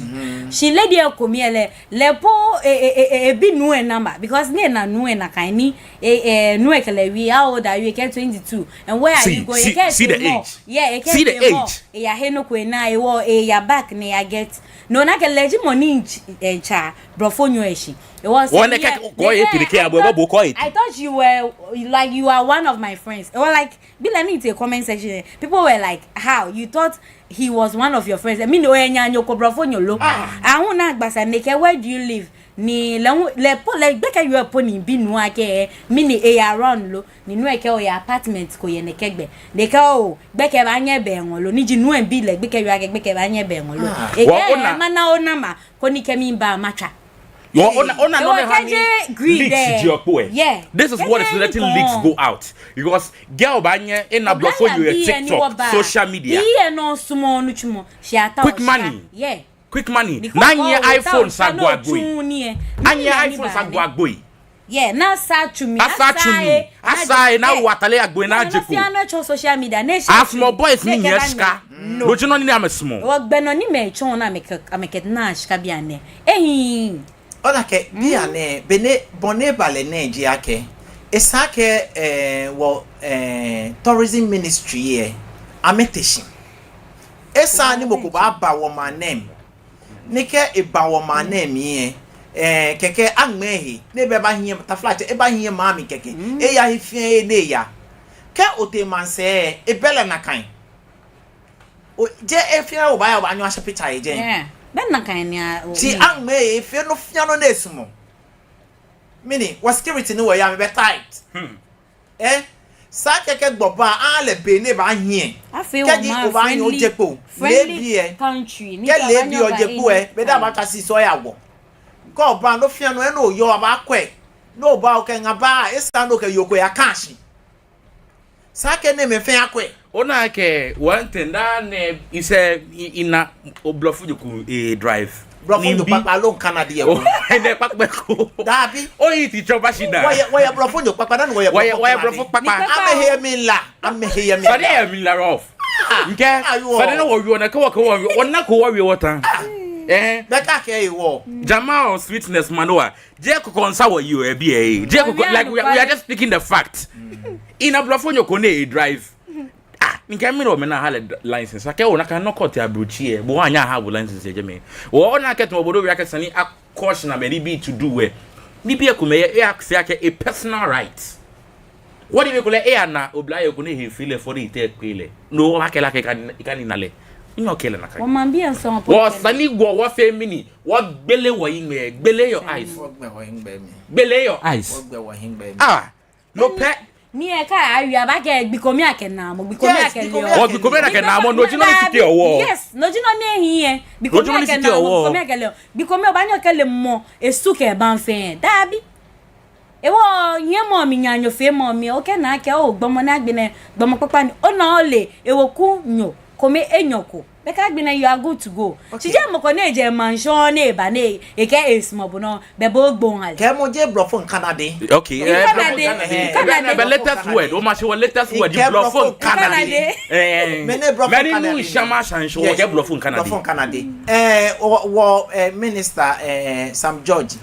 Shi lady lɛ ko mi lɛ, lɛ po, e, e, e, e, ebi nuu lɛ number, because ni ena nuu lɛ nakai ni, e, e, nuu lɛ kɛ lɛ wie, how old are you? Ekɛɛ twenty-two. And where are you going? See, see, see the age. Yeah, see the age. Eya he nɔ ko ena, ewɔ, eya back ni eya get. No, nakai lɛ ji mɔ ni, eh, tsa blɔfonyo lɛ shi. Ewɔ, so, yeah, kɔ ye tiri kɛ abo, abo kɔ ye. I thought you were, like, you are one of my friends. Ewɔ, like, be like me to a comment section. People were like, "How? You thought he was one of your friends?" I mean, oye nya nyoko blɔfonyo lo. Ah. Ahu na gbasa nɛkɛ, "Where do you live?" Ni lɛ hu, lɛ po, lɛ gbɛkɛ yoo po ni bi nuu lɛ akɛ, mɛni eya around lo. Ni nuu lɛ kɛɛ oya apartment ko yɛ nɛkɛ gbɛ. Ni ekɛɛ oo, gbɛkɛ baanyɛ ebɛ eŋɔɔ lo. Ni ji nuu lɛ bi lɛ gbɛkɛ yoo akɛ gbɛkɛ baanyɛ ebɛ eŋɔɔ lo. Ah. Ekɛɛ, wɔ ona, mana o number, koni kɛ miba matswa. Yoo, ona, ona nɔ ni hani leaks ji okpo ɛ. Yeah. This is what is letting leaks go out. Because girl baanyɛ ena blɔfonyo yɛ TikTok, social media. Quick money. Yeah. Quick money. Ni anyiɛ iPhone sa agbo agbo. Anyiɛ iPhone sa agbo agbo. Yeah, na sa tsu mi. Asa tsu mi. Asa e, na wɔ atale agbo na je ko. Social media. A small boys ni nyiɛ shika. No ji nɔ ni amɛsumɔɔ. Wɔ gbɛ nɔ ni mɛi tsɔ ni amɛkɛ, amɛkɛna shika bianɛ. Ehi. Ona akɛ, bianɛ, bɔ ni, bɔ ni eba lɛ nɛɛ ji akɛ, esa akɛ, eh, wɔ, eh, tourism ministry lɛ, amɛte shi. Esa ni mɔ ko baaba wɔmaŋ nɛɛ mli. Ni kɛ eba wɔmaŋ nɛɛ mli lɛ, eh, kɛkɛ aŋmɛɛ ehe, ni ebaahiɛ, taflatsɛ, ebaahiɛ maŋ mli kɛkɛ. Eya he fɛɛ he ni eya. Kɛ otee maŋsɛɛ, ebɛ lɛ nakai. O, jeee he fɛɛ obaaya obaanyɛ oyashi picture yɛ jɛi. Yeah. Bɛ nakai ni a, o, ti aŋmɛɛ ehe fɛɛ nɔ fɛɛ nɔ ni esumɔɔ. Mɛni, wɔ security ni wɔyɔɔ amɛbɛ tight. Eh? Esa akɛ kɛ gbɔ ba, aha lɛ be ni ebaahiɛ. Kɛji obaanyɛ oje kpo. Leebi lɛ. Kɛ leebi oje kpo lɛ, be ni abaakase sɔ ya wɔ. Kɛ oba nɔ fɛɛ nɔ, enɔ oyɔɔ abaakwɛ. Ni oba okɛ ŋa ba, esa ni okɛ yoo ko yaka shi. Esa akɛ enɛɛmɛi fɛɛ akwɛ. Ona akɛ, one thing, daa nɛɛ, misɛɛ, mi, mina, o blɔfonyo ko, eh, drive. Blɔfonyo kpakpa aloo ŋkanade ko. Enɛ kpakpa ko. Dabi. Oyi ti tsɔ ba shi da. Wɔyɛ, wɔyɛ blɔfonyo kpakpa, dani wɔyɛ blɔfo kpakpa. Wɔyɛ blɔfo kpakpa. Amɛhe yɛ mli la. Amɛhe yɛ mli la. Fade yɛ mli la rough. Mikɛɛ, fade ni wɔwie, ona akɛ wɔ, akɛ wɔwie, ona akɛ wɔwie wɔta. Eh. Bɛ kɛ akɛ ewɔ. Jamaa o sweetness manoa. Jeee kɔkɔ nsa wɔyi o, ebi ɛ. Jeee kɔkɔ, like, we are, we are just speaking the fact. Mina blɔfonyo ko ni e-drive. Ah, mikɛɛ mɛni hewɔ amɛnaa ha lɛ license. Akɛ ona akɛ nɔ ko te ablotsiri lɛ, bo hu anyɛŋ aha bo license yɛ jɛmɛ. Ona akɛ tamɔ bo diɛŋtsɛ owie akɛ esa ni a-caution amɛ nibii to do well. Nibii komɛi yɛ, e-act akɛ e-personal right. Wɔdi be ko lɛ, eyana oblayoo ko ni ehe fee lɛ fɔ ni etee ekpee lɛ. No, wɔbaakɛɛ lɛ akɛ eka, eka ni ena lɛ. Nyɔ kɛlɛ nakai. Wɔmaŋbii lɛ nsɔ pɔ. Wɔ esa ni wɔ, wɔfee mɛni, wɔgbele wɔhiŋmɛi, gbele your eyes. Wɔgbele wɔhiŋmɛi. Gbele your eyes. Wɔgbele wɔhiŋmɛi. Ah, no pɛ. Mi ɛ ka awi aba kɛ gbi ko mi akɛ na mɔ, gbi ko mi Yes, akɛ gbi ko le mi o. akɛ Ɔ, gbi ko mi le. akɛ na mɔ, no ji nɔ ni fite owɔ. Yes, no ji nɔ ni ehi ɛ. Gbi ko No ji mi nɔ ni akɛ fite na mɔ, owɔ. gbi ko mi akɛ le o. Gbi ko mi ɔ, obaanyɛ okɛle mɔ esu kɛ ebaŋ fɛɛ. Daabi. Ewo, nyɛmɔ mi nyanyo fe mɔ mi, okɛɛ nakai, o gbɔmɔ nɛɛ agbɛnɛ, gbɔmɔ kpakpa ni. Ona ole, ewekunyo, kome enyɔ ko. Bɛ kɛ agbɛnɛ, you are good to go. Okay. Shi jeee mɔ ko ni ejɛ maŋ shɔŋŋ ni eba ni ekɛɛ esumɔɔ bo nɔ, bɛ bo gbohale. Kɛ mɔ jeee blɔfo ŋkanade. Okay, Ŋkanade, eh, blɔfo ŋkanade. Ŋkanade. Bɛ latest word, o ma shi wɔ latest word, Ŋkɛɛ blɔfo blɔfo ŋkanade. ŋkanade. Eh, Mɛni blɔfo mɛni ŋkanade nu ni? Shama shanshɔ, Yes. kɛ blɔfo ŋkanade. Blɔfo ŋkanade. Eh, wɔ, wɔ, eh, minister, eh, Sam George.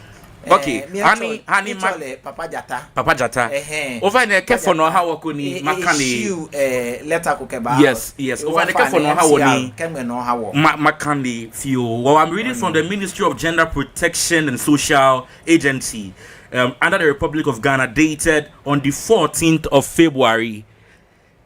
Okay, Eh, mi hani, actually, hani mi ma- actually, Papa Jata. Papa Jata. Ɛhɛɛ. Ofainɛ kɛ Papa fɔ nɔ Jata. ha wɔ koni E, e, makane. Issue, eh, letter ko kɛba. Yes, yes. Ofainɛ kɛ fɔ nɔ ha wɔ ni. Kɛ ŋmɛ nɔ ha wɔ. Ma, makane fioo. Well, I'm reading from the Ministry of Gender Protection and Social Agency, um, under the Republic of Ghana, dated on the fourteenth of February.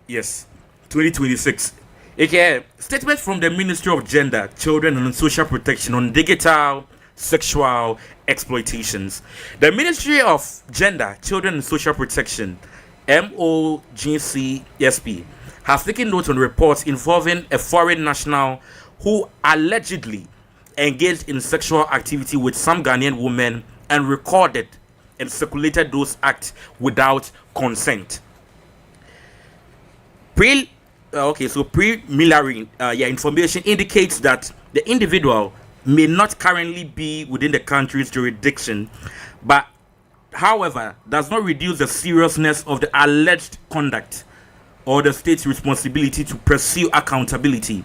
Yes, twenty twenty-six. Ekɛɛ, statement from the Ministry of Gender, Children and Social Protection on digital sexual exploitations. The Ministry of Gender, Children and Social Protection, M O G C S P, has taken note on reports involving a foreign national who allegedly engaged in sexual activity with some Ghanaian women and recorded and circulated those acts without consent. Pre, uh, okay, so preliminary, uh, yeah, information indicates that the individual may not currently be within the country's jurisdiction, but, however, does not reduce the seriousness of the alleged conduct or the state's responsibility to pursue accountability.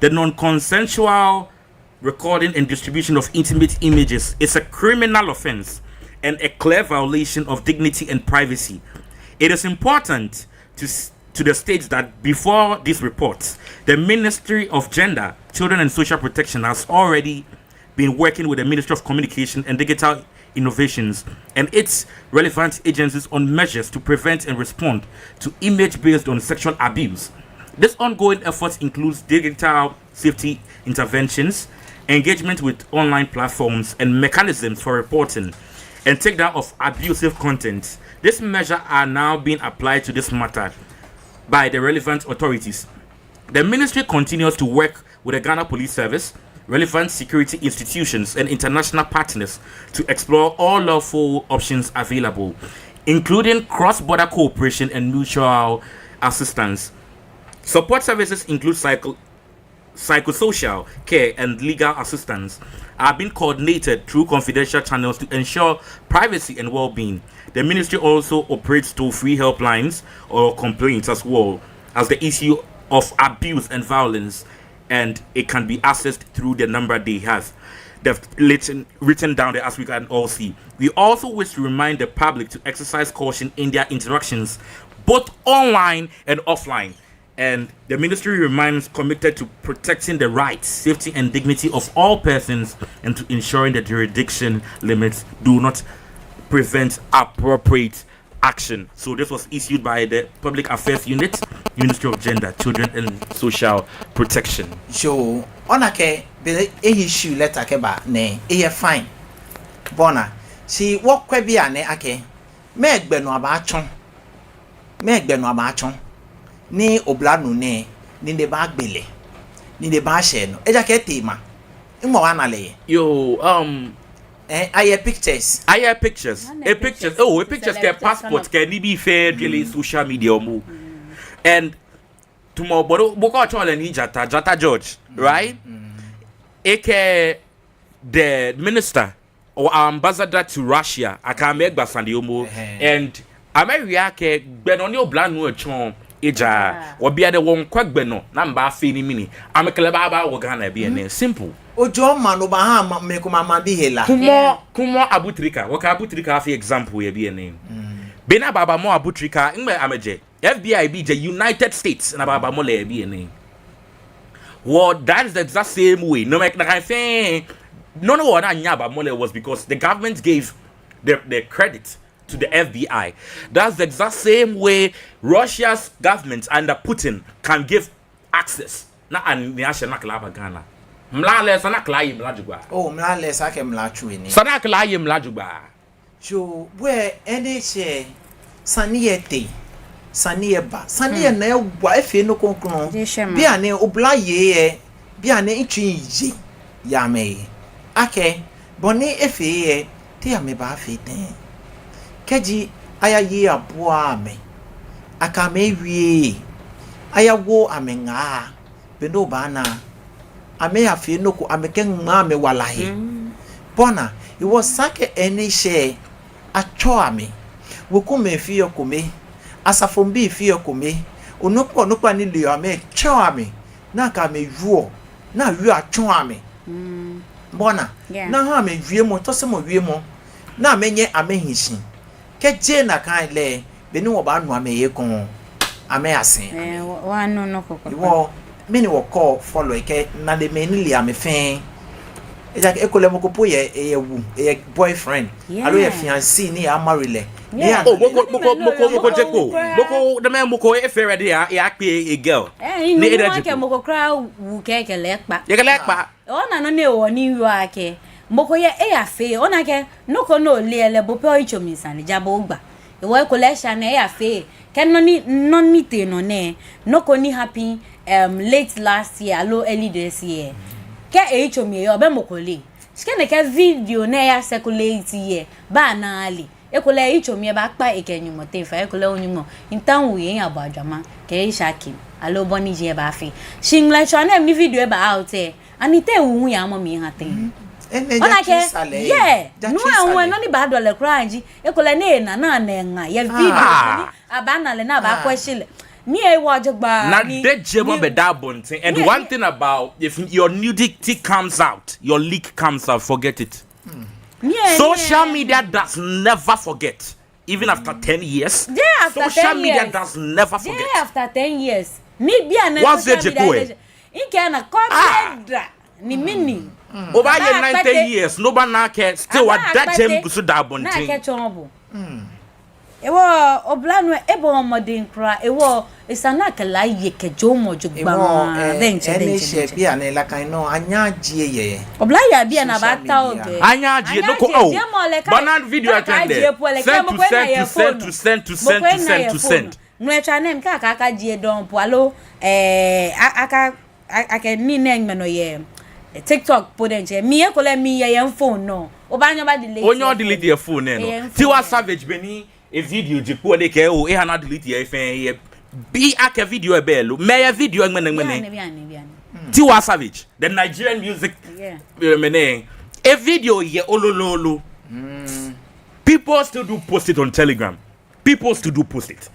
The non-consensual recording and distribution of intimate images is a criminal offense and a clear violation of dignity and privacy. It is important to s-, to the state that before these reports, the Ministry of Gender, Children and Social Protection has already been working with the Ministry of Communication and Digital Innovations and its relevant agencies on measures to prevent and respond to image based on sexual abuse. This ongoing effort includes digital safety interventions, engagement with online platforms, and mechanisms for reporting and takedown of abusive content. These measures are now being applied to this matter by the relevant authorities. The ministry continues to work with the Ghana Police Service, relevant security institutions, and international partners to explore all lawful options available, including cross-border cooperation and mutual assistance. Support services include psycho-, psychosocial care and legal assistance are being coordinated through confidential channels to ensure privacy and well-being. The ministry also operates toll-free helplines or complaints as well as the issue of abuse and violence, and it can be accessed through the number they have. They've written, written down there, as we can all see. We also wish to remind the public to exercise caution in their interactions, both online and offline. And the ministry remains committed to protecting the rights, safety, and dignity of all persons and to ensuring the jurisdiction limits do not prevent appropriate action. So this was issued by the Public Affairs Unit, Ministry of Gender, Children and Social Protection. So, ona akɛ, be e issue letter kɛba nɛɛ, eyɛ fine. Bɔ ni, shi wɔkwɛ bianɛ akɛ, mɛɛ gbɛ nɔ abaatsɔ, mɛɛ gbɛ nɔ abaatsɔ, ni oblanuu nɛɛ, ni ebaagbe, ni ebaashɛ nɔ. Ejaakɛ etee maŋ. Ŋmɔ wa na lɛ yɛ. Yoo, um, Eh, ayɛ pictures. Ayɛ pictures. Nane E pictures. pictures. Oh, e pictures kɛ Selected passport kind of kɛ nibii fɛɛ dwele social media ɔ mli. And tamɔ bɔ ni, bo kɛ otsɛɔ lɛ ni Jata, Jata George, right? Ekɛ the minister or ambassador to Russia, akɛ amɛgba sane ɔ mli. Ɛhɛɛ. And amɛwie akɛ gbɛ nɔ ni oblanuu etsɔ ejaaa. Ejaaa. Wɔ biɛ diɛŋtsɛ wɔŋkwɛ gbɛ nɔ ni amɛbaafee nii mli. Amɛkɛ lɛ baaba wɔ Ghana biɛ nɛɛ. Simple. Ojɔɔ maŋ nɔ obaaha maŋ, mɛi komɛi amaŋbii hela. Kwɛmɔ, Yeah. kwɛmɔ Abu Trika. Wɔkɛ Abu Trika fee example yɛ biɛ nɛɛ. Be ni abaaba mɔ Abu Trika, nɛgbɛ amɛjɛ? F B I bii jɛ United States ni abaaba mɔ lɛ yɛ biɛ nɛɛ. Well, that is the exact same way. No, like, like I think, no, no, what I knew about Mole was because the government gave the, the credit to the F B I. That's the exact same way Russia's government under Putin can give access. Na ani ni ashɛ ni akɛ lɛ aba Ghana. Mla lɛ, esa ni akɛ lɛ aye mla jogbaŋŋ. Oh, mla lɛ, esa akɛ mla tsu nii. Esa ni akɛ lɛ aye mla jogbaŋŋ. So, where any share, Sane lɛ tee, sane lɛ ba, sane lɛ na ewa efee nɔ kroko. Bianɛ oblayei lɛ, bianɛ mitsui ye yɛ amɛhe akɛ bɔ ni efee lɛ, te amɛbaafee tɛŋŋ? Kɛji ayaye abua amɛ, akɛ amɛ ewie, ayawo amɛ ŋaa, be ni obaana amɛyafee nɔ ko, amɛkɛŋma amɛwala he. Bɔ ni hewɔ esa akɛ enɛ shɛ atsɔɔ amɛ. Wekumɛi fɛɛ kome, asafoŋbii fɛɛ kome, onukpa onukpa ni le amɛ tsɔɔ amɛ, ni akɛ amɛ wieɔ, ni awieɔ atsɔɔ amɛ. Bɔ ni aha amɛ wiemɔ, tsɔsemɔ wiemɔ, ni amɛnyɛ amɛhi shi. Kɛji nakai lɛ, be ni wɔbaanu amɛhe ekoŋŋ, amɛyasɛŋ amɛ. Hewɔ mɛni wɔkɛɔ fɔlɔi kɛ nanemɛi ni le amɛ fɛɛ? Ejaakɛ ekolɛ mɔ ko po yɛ, eyɛ wu, eyɛ boyfriend, aloo eyɛ fiancé ni eya marry lɛ. Oh, mɔ ko, mɔ ko, mɔ ko, mɔ ko je kpo. Mɔ ko, damɛ mɔ ko efee ready ya, eyakpe e girl. Ni eje kpo. Mɔ ko kwraa wu kɛkɛ lɛ kpa. Ekɛ lɛ kpa. Ona nɔ ni ewo ni yɔɔ akɛ mɔ ko yɛ eyafee, ona akɛ nɔ ko ni ole lɛ, bo pɛ oyitsoŋ mli sane ja bo ogba. Hewɔ ekolɛ esa ni eyafee. Kɛ nɔ ni, nɔ ni tee nɔ nɛɛ, nɔ ko ni happen, um, late last year aloo early this year. Kɛ eyitsoŋ mli eyɔɔ, bɛ mɔ ko le. Shi kɛ nɛkɛ video nɛɛ ya circulate lɛ, baana ale. Ekolɛ eyitsoŋ mli ebaakpa ekɛ Nyɔŋmɔ teŋ fai, ekolɛ o Nyɔŋmɔ, mitaoɔ miyabu ajwamaŋ kɛ eshakim aloo bɔ ni ji ebaafee. Shi ŋmlɛtswaa nɛɛ mli ni video lɛ ba out lɛ, ani te ewu hu yaamɔ mli eha tɛŋŋ? Ona akɛ, yeah, nuu lɛ hu nɔ ni baadɔ lɛ kwraa ji ekolɛ ni ena, ni ana eŋa yɛ video ni abaana lɛ ni abaakwɛ shi lɛ. Ni ewa jogbaŋŋ. Nadejemɔ bɛ daa abonten. And one thing about, if your nudity comes out, your leak comes out, forget it. Social media does never forget. Even after ten years, social media does never forget. After ten years. Ni bianɛ social media, mikɛɛ na kɔbi da ni mini. Obaaye ninety years, ni obaana akɛ still wɔdaa jɛmɛ kusum daa abonten. Hewɔ oblanuu lɛ, ebɔ mɔdɛŋ kwraa. Hewɔ esa ni akɛ lɛ aye kɛjɛ omɔ jogbaŋŋ. Bianɛ lɛ akɛ nɔ, anyɛɛɛ ajie yɛ. Oblayei bianɛ abaatao gbɛ. Anyɛɛɛ ajie nɔ ko. Bɔ ni video lɛ trend lɛ. Send to, send to, send to, send to, send to, send to, send. Ŋmlɛtswaa nɛɛ mli kɛ akajie dɔŋŋ po aloo, eh, aka, akɛ nii nɛɛ ŋmɛ nɔ yɛ TikTok po diɛŋtsɛ. Mi ekolɛ miyɛ yɛ phone nɔ. Obaanyɛ oba delete. Onyɛ o delete yɛ phone nɛɛ nɔ. Tiwa Savage beni e video je kpo lɛ, ekɛɛ oo, eha ni a delete yɛ fɛɛ yɛ. Bi akɛ video lɛ bɛ lo. Mɛɛ video lɛ ŋmɛnɛ ŋmɛnɛ. Tiwa Savage, the Nigerian music, eh, mɛnɛ. E video yɛ olololo. People still do post it on Telegram. People still do post it.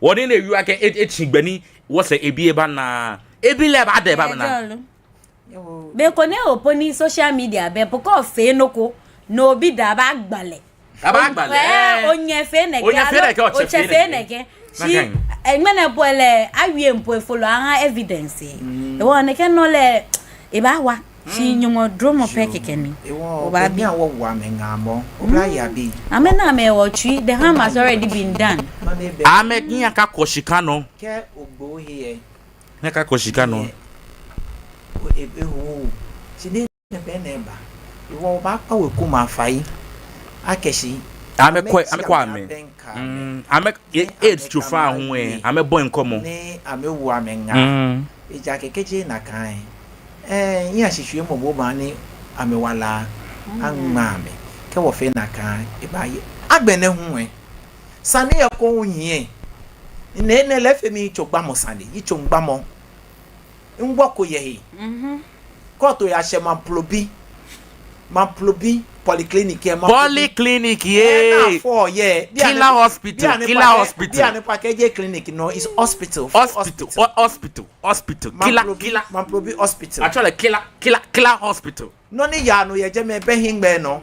Wɔnine wiwa akɛ e, etsi gbɛ ni wɔsɛɛ ebi lɛ baana. Ebi lɛ baada ebaana. Be ko ni opo ni social media bɛ po, kɛ ofee nɔ ko, ni obi da, abaagba lɛ. Abaagba lɛ. Onyɛ fee nɛkɛ, onyɛ fee nɛkɛ, otsɛ fee nɛkɛ. Shi ŋmɛnɛ po lɛ, awie po, efollow, aha evidence. Hewɔ nɛkɛ nɔ lɛ ebaawa. Shi Nyɔŋmɔ duromɔ pɛ kɛkɛ ni. Hewɔ obaabi. Amɛna amɛwo tsui. The harm has already been done. Amɛkɛ nyɛ akakɔ shika nɔ. Kɛ ogbo he yɛ. Nyɛ akakɔ shika nɔ. Ehoo. Shi nɛɛ bɛ nɛɛ ba. Hewɔ obaakpa wekumɛi afai akɛ shi amɛkwɛ, amɛkwɛ amɛ. Amɛ AIDS tsofa hu lɛ, amɛbɔi ŋkɔmɔ. Ni amɛwo amɛ ŋaa. Ejaakɛ kɛji nakai lɛ, eh, nyɛshishiumɔ bɔ ni amɛwala aŋma amɛ. Kɛ wɔfee nakai lɛ, ebaaye. Agbɛnɛ hu lɛ, sane lɛ ko hu nyiɛ. Enɛ, enɛ lɛ efee mi yitsoŋgbamɔ sane, yitsoŋgbamɔ. Ŋwɔ ko yɛ he. Kɛ oto oyashɛ Mamprobi. Mamprobi polyclinic yɛ Mamprobi. Polyclinic yɛ. Killer hospital, killer hospital. Bianɛ pa kɛjɛ clinic nɔ, is hospital. Hospital, hospital, hospital. Killer, killer. Mamprobi hospital. Actually, killer, killer, killer hospital. Nɔ ni yaa nɔ yɛ jɛmɛ, ebɛ hiŋmɛi nɔ.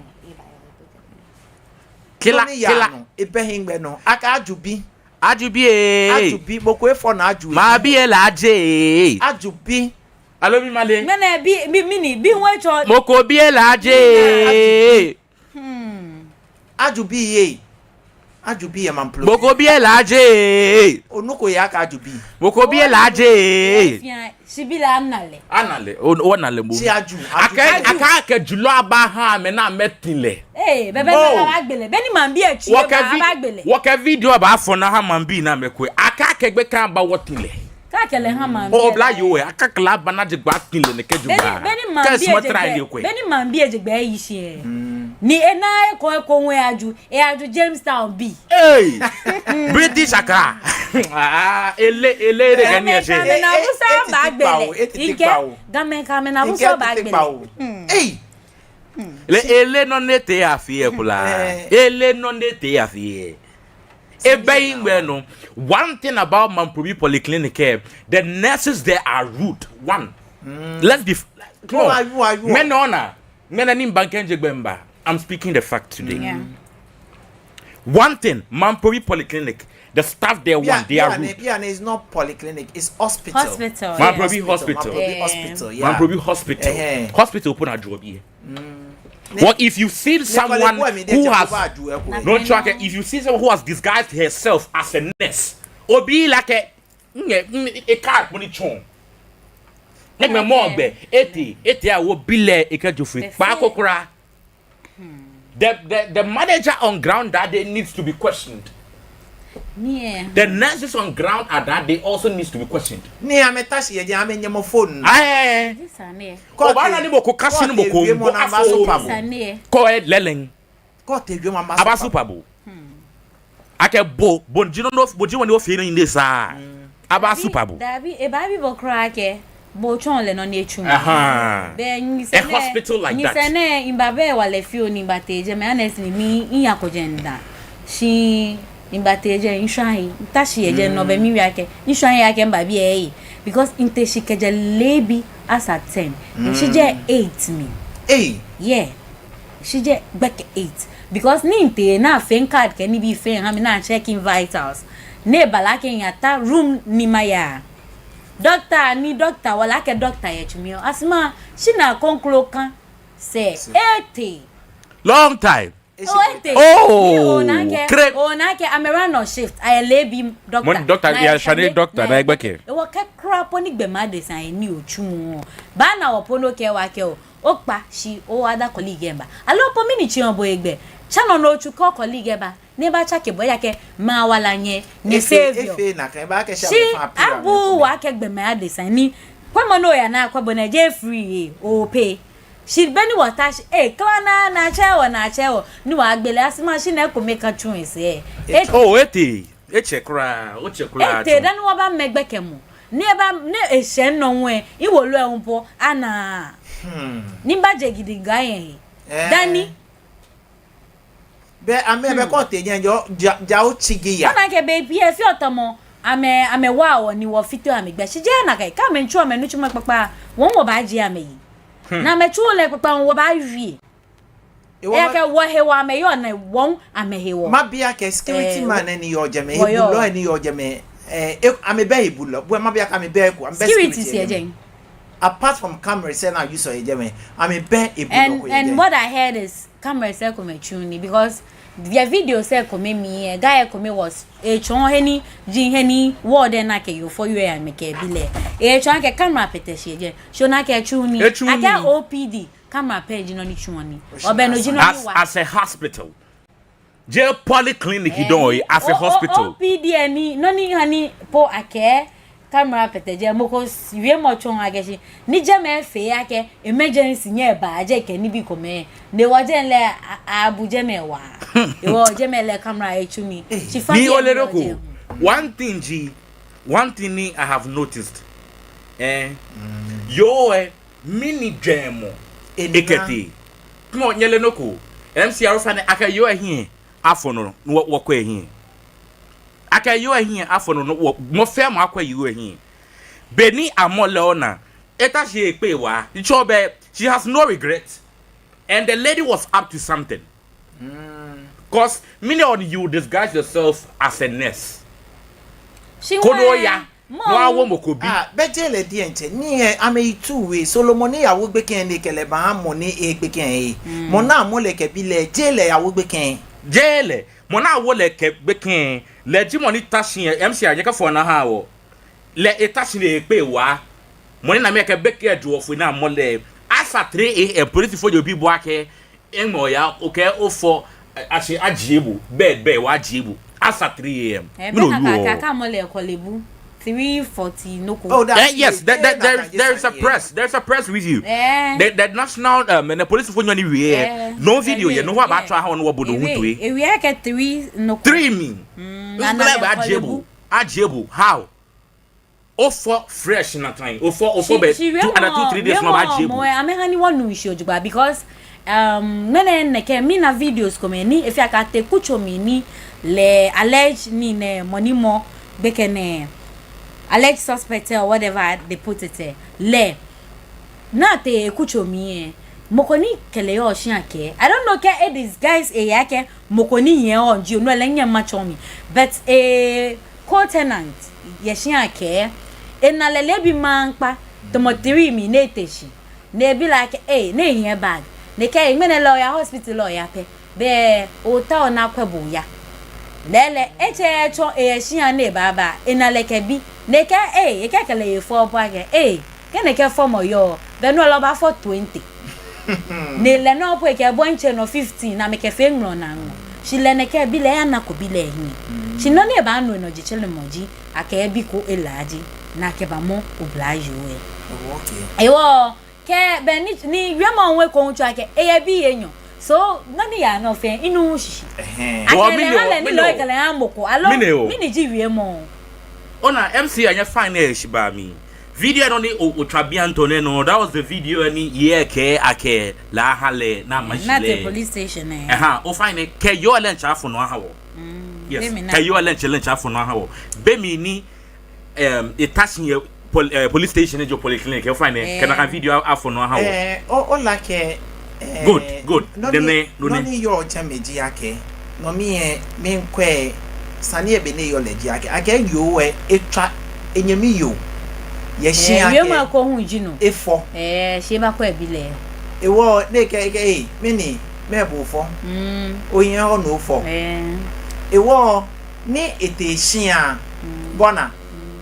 Killer, killer. Ebɛ hiŋmɛi nɔ. Akɛ Ajubi. Ajubi ee. Ajubi, mɔ ko efɔ naa Ajubi. Mabi elaaje ee. Ajubi. Aloo mimale. Mɛnɛ bi, bi, mɛni, bi ŋwɛi tsɔ. Mɔ ko bi elaaje ee. Ajubi ee. Aju bi yɛ Mamprobi. Mɔ ko bi lɛ ajɛ. Onukpa yɛ akɛ aju bi. Mɔ ko bi lɛ ajɛ. Fia, shi bi lɛ ana lɛ. Ana lɛ. O, wɔna lɛ momo. Shi aju, aju. Akɛ, akɛ, akɛ julɔ abaha amɛ ni amɛti lɛ. Ee, bɛ, bɛ, bɛ, abaagbe lɛ. Beni maŋbii etsi, wɔkɛ vi-, abaagbe lɛ. Wɔkɛ video baafɔ ni aha maŋbii ni amɛkwɛ. Akɛ, akɛ gbekɛ aba wɔti lɛ. Kɛ akɛ lɛ ha maŋbii. Oblayoo ɛ, akɛ akɛ lɛ aba ni ajie gbɛ ati lɛ nɛkɛ jogbaŋŋ. Beni, beni maŋbii ejie gbɛ, beni maŋbii ejie gbɛ eyi shi ɛ. Ni ena eko, eko ŋwɛ aju, e aju Jamestown bi. Hey! British Accra. Ah, ele, ele, ele, Gamɛi kɛ amɛnaabu sɔŋŋ baagbe lɛ. Nkɛɛ, Gamɛi kɛ amɛnaabu sɔŋŋ baagbe lɛ. Hey! Ele, ele nɔ ni etee afii ɛ kwraa. Ele nɔ ni etee afii ɛ. Ebɛ yi ŋmɛ nɔ. One thing about Mamprobi Polyclinic, eh, the nurses there are rude. One. Let's be f-, come on. Mɛni ona? Mɛni ni mba ŋkɛjie gbɛ mba? I'm speaking the fact today. Yeah. One thing, Mamprobi Polyclinic, the staff there, one, they are rude. Bianɛ is not polyclinic, it's hospital. Hospital. Mamprobi hospital. Mamprobi hospital, yeah. Mamprobi hospital. Hospital po ni ajuɔ biɛ. What if you see someone who has, no, Chaka, if you see someone who has disguised herself as a nurse, obi lɛ akɛ, nge, eka kpuni chon. Nge mɔ gbɛ, etee, etee awo bi lɛ, ekɛ jo fee. Kpa kokora. The, the, the manager on ground that day needs to be questioned. The nurses on ground at that day also needs to be questioned. Ni amɛta shi yɛ jɛi, amɛnyɛmɔ phone. Aye. Obaana ni mɔ ko kase ni mɔ ko ŋɔ aso pa bo. Kɔ e lɛlɛŋ. Abasu pa bo. Akɛ bo, bo ji nɔ, bo ji nɔ ni ofee nɔ ni sa. Abasu pa bo. Dabi, ebaabi bo kwraa akɛ bo tsɔɔ lɛ nɔ ni etsu. Aha. Bɛ nyɛsɛɛ nɛɛ, a hospital like that. Nyɛsɛɛ nɛɛ, miba bɛ wala fioo ni mibatee jɛmɛ, honestly, mi, minyako jɛi mida. Shi mibatee jɛi, mishwa he, mita shi yɛ jɛi nɔ bɛ miwie akɛ, mishwa he akɛ miba biɛ. Because mite shi kɛjɛ leebi as at ten. Mishi jɛi eight mli. Ei. Yeah. Mishi jɛi gbɛkɛ eight. Because ni mitee ni afee card kɛ nibii fɛɛ aha mi ni a check vitals. Ni eba lɛ akɛ miyata room ni maya. Doctor ni doctor, wala akɛ doctor yɛ tsu mli ɔ. Asima, shi naa kroko kã sɛɛ. Etee. Long time. Oh, etee. Oh, ni ona akɛ, kre- ona akɛ amɛrun nɔ shift. Ayɛ leebi doctor. Mɔ ni doctor, na yɛ shwane doctor, na yɛ gbɛkɛ. Ewɔ kɛ kwraa po ni gbɛmɔ adesa ni otsuɔ. Baana wɔ po ni okɛɛ wɔ akɛ o, okpa shi o other colleague eba. Aloo po mɛni tsɛɔ bo egbɛ. Tsa nɔ ni otsu kɛ o colleague eba. Ni ebatsake bo, ejaakɛ mɛi awala nyɛ, nyɛ save yɔ. Shi abu wɔ akɛ gbɛmɔ adesa ni. Kwɛmɔ ni oya ni akwɛ bo ni eje free, eh, o pay. Shi beni wɔta shi, eh, kla naa, naatsɛ wɔ, naatsɛ wɔ. Ni wɔgbe lɛ, asima shi ni ekome katsu esɛɛ. Oh, etee, etsɛ kwraa, otsɛ kwraa. Etee dani wɔbamɛ gbɛkɛ mɔ. Ni eba, ni eshɛ nɔ ŋwɛ, miwolo ɛ hu po, ana. Ni mibaje Gidi Ga yɛ he. Dani. Bɛ amɛ, bɛ kɔ tee jɛi, ja, ja otsi gi ya. Ona akɛ bei pii efeɔ tamɔ amɛ, amɛwaa wɔ ni wɔfiteɔ amɛgbɛ. Shi jeee nakai, kɛ amɛmiitsu amɛnitsumɔ kpakpa, wɔ hu wɔbaajie amɛyi. Ni amɛtsuuu lɛ kpakpa hu wɔbaawie. Ejaakɛ wɔhewɔ amɛyɔɔ ni wɔ hu amɛhewɔ. Mabi akɛ security man ni yɔɔ jɛmɛ, ebulɔ ni yɔɔ jɛmɛ, eh, amɛbɛ ebulɔ. Bɔ mabi akɛ amɛbɛ eko, amɛbɛ security yɛ jɛmɛ. Apart from cameras ni a-use yɛ jɛmɛ, amɛbɛ ebulɔ ko yɛ jɛmɛ. And what I heard is, cameras ekomɛi tsuuu nii, because yɛ videos ekomɛi mli lɛ, guy ekome was, etsɔɔ he ni, ji he ni ward lɛ na akɛ yoo fɔyoo lɛ amɛkɛ bi lɛ. Etsɔɔ akɛ camera pɛtɛ shi yɛ jɛi. Shi ona akɛ etsuuu nii. Etsuuu nii. Akɛ O P D, camera pɛ ji nɔ ni tsuɔ nii. Obɛ no ji nɔ ni wa. As a hospital. Jeee polyclinic dɔŋŋ, as a hospital. O P D lɛ ni, nɔ ni ha ni po akɛ camera pɛtɛ jɛi, mɔ ko s-, wiemɔ tsɔɔ akɛ shi ni jɛmɛ efee akɛ emergency nyɛɛɛ eba jɛi kɛ nibii komɛi. Ni wɔ jɛmɛ lɛ a-, abu jɛmɛ waa. Ewɔ jɛmɛ lɛ camera etsuuu nii. Shi fa ni ole nɔ ko. One thing ji, one thing ni I have noticed. Eh, yoo lɛ, mɛni jwɛŋmɔ ekɛtee? Tamɔ nyɛle nɔ ko. M C Arosa nɛɛ akɛ yoo lɛ hiɛ afɔ nɔ ni wɔ, wɔkwɛ ehiɛ. Akɛ yoo lɛ hiɛ afɔ nɔ ni wɔ, mɔ fɛɛ mɔ akwɛ yoo lɛ hiɛ. Beni amɔ lɛ ona, eta shi ekpe waa. Etsɔɔ bɛ, she has no regret. And the lady was up to something. 'Cause mɛni hewɔ ni you disguise yourself as a nurse? Koni oya, no awo mɔ ko bi. Ah, bɛ jeee lɛ diɛŋtsɛ. Ni, eh, amɛyi two way. Solomon ni yawo gbekɛ ni ekɛ lɛ baha mɔ ni egbekɛ lɛ. Mɔ ni amɔ lɛ kɛ bi lɛ, jeee lɛ yawo gbekɛ. Jeee lɛ, mɔ ni awo lɛ kɛ gbekɛ lɛ ji mɔ ni ta shi yɛ M C R, nyɛkafo naa ha wɔ. Lɛ eta shi ni ekpe wa. Mɔ ni na mi kɛ gbekɛ jɔ fo na mɔ lɛ. Asaa three A M, polisifoi jɔ bi bo akɛ, eŋmɛ oya, okɛɛ ofɔ, eh, ashi ajie bo, bed, bed, wɔjie bo. Asaa three A M. Eh, mɛni bɛ oyɔɔ? Kaka, kaka mɔ lɛ Korle Bu. Three forty nɔ ko. Oh, that Eh, yes, there, there, there, there is a press. There is a press review. Eh. The, the national, um, and the polisifoi nyɔ ni wie. Eh. No video yɛ, no hɔ abaatswa ha wɔ ni wɔbo no ho toi. Ewie akɛ three nɔ ko. Three mli. Mm, Ŋmɛnɛ bɛ ajie bo. Ajie bo. How? Ofɔ fresh nakai. Ofɔ, ofɔ bɛ two, another two, three days ni wɔbaajie bo. Amɛha ni wɔnu shishi jogbaŋŋ because, um, ŋmɛnɛ nɛkɛ mina videos komɛi ni efee akɛ Tɛku Tsuru mli ni lɛ allege ni nɛ mɔ ni mɔ gbekɛ nɛɛ, alleged suspect or whatever they put it, eh, lɛ ni Tɛku Tsuru mli, eh, mɔ ko ni kɛ lɛ yɔɔ shia kɛɛ. I don't know kɛ e disguise ehe akɛ mɔ ko ni yɛ hɔ jio, no lɛ minyɛŋ matsɔɔ mli. But, eh, co-tenant yɛ shia kɛɛ ena lɛ leebi maŋkpa, tamɔ three mli ni ete shi. Ni ebi lɛ akɛ, eh, ni eyɛ bag. Ni ekɛɛ, eh, ŋmɛnɛ lɛ oya hospital lɛ oya pɛ. Bɛ ootao ni akwɛ bo oya. Lɛɛlɛŋ, etsɛ etsɔ eyɛ shia ni ebaaba, ena lɛ kɛ bi. Ni ekɛɛ, eh, ekɛɛ kɛ lɛ ye fɔ bo akɛ, eh, kɛ nɛkɛ fɔmɔ yɔɔ, bɛ no lɛ obaafɔ twenty. Ni lɛ nɔ po ekɛɛ bo ntsɛ nɔ fifteen, ni amɛkɛfee ŋmlɔ naa ŋmlɔ. Shi lɛ nɛkɛ bi lɛ, eyanako bi lɛ hiɛ. Shi nɔ ni ebaanu enɔ jetsɛremɔ ji akɛ bi ko elaaje, ni akɛbamɔ oblayoo lɛ. Oh, okay. Hewɔ, kɛ bɛ ni, ni wiemɔ hu eko hu tsɔɔ akɛ eyɛ bii enyɔ. So, nɔ ni yaa nɔ fɛɛ, minuuu shishi. Ɛhɛɛ. Akɛ lɛ ha lɛ ni lɛ ekɛ lɛ ha mɔ ko. Aloo, mɛni ji wiemɔ? Ona, M C R, nyɛ fine nɛɛ shi ba mi. Video nɔ ni o, otswa bianɛ tɔ nɛɛ nɔ, that was the video ni yɛ kɛ akɛ lɛ aha lɛ ni ama shi lɛ. Ni Tɛku police station lɛ. Ɛhɛɛ, o fine nɛɛ, kɛ yoo lɛ ntsɛ afɔ nɔ aha wɔ. Mm, yes, kɛ yoo lɛ ntsɛ lɛ ntsɛ afɔ nɔ aha wɔ. Be mli ni, um, eta shi yɛ pol-, eh, police station jio polyclinic, o fine nɛɛ, kɛ nakai video afɔ nɔ aha wɔ. Eh, o, ole akɛ, eh, good, good. Nɔ ni, nɔ ni yɔɔ jɛmɛ ji akɛ, nɔ ni yɛ, miikwɛ, sane lɛ be ni eyɔɔ lɛ ji akɛ, akɛ yoo lɛ etswa enyɛmi yoo yɛ shia akɛ wiemɔ ko hu ji no. Efɔ. Eh, shi ebakwɛ ebi lɛ. Hewɔ ni ekɛɛ, ekɛɛ, eh, mɛni, mɛɛ bo ofɔ? Mm. Ohiɛ hɔ ni ofɔ. Eh. Hewɔ ni etee shia, mm, bɔ ni, mm,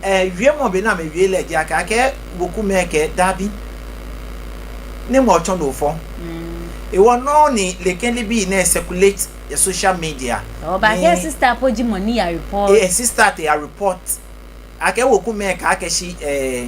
eh, wiemɔ be ni amɛwie lɛ ji akɛ, akɛ wekumɛi kɛɛ dabi. Ni mɔ tsɔ ni ofɔ. Mm. Hewɔ nɔ ni lɛ kɛ nibii nɛɛ circulate yɛ social media. Obaakɛɛ sister po ji mɔ ni ya report. Eh, sister te ya report. Akɛ wekumɛi kɛɛ akɛ shi, eh,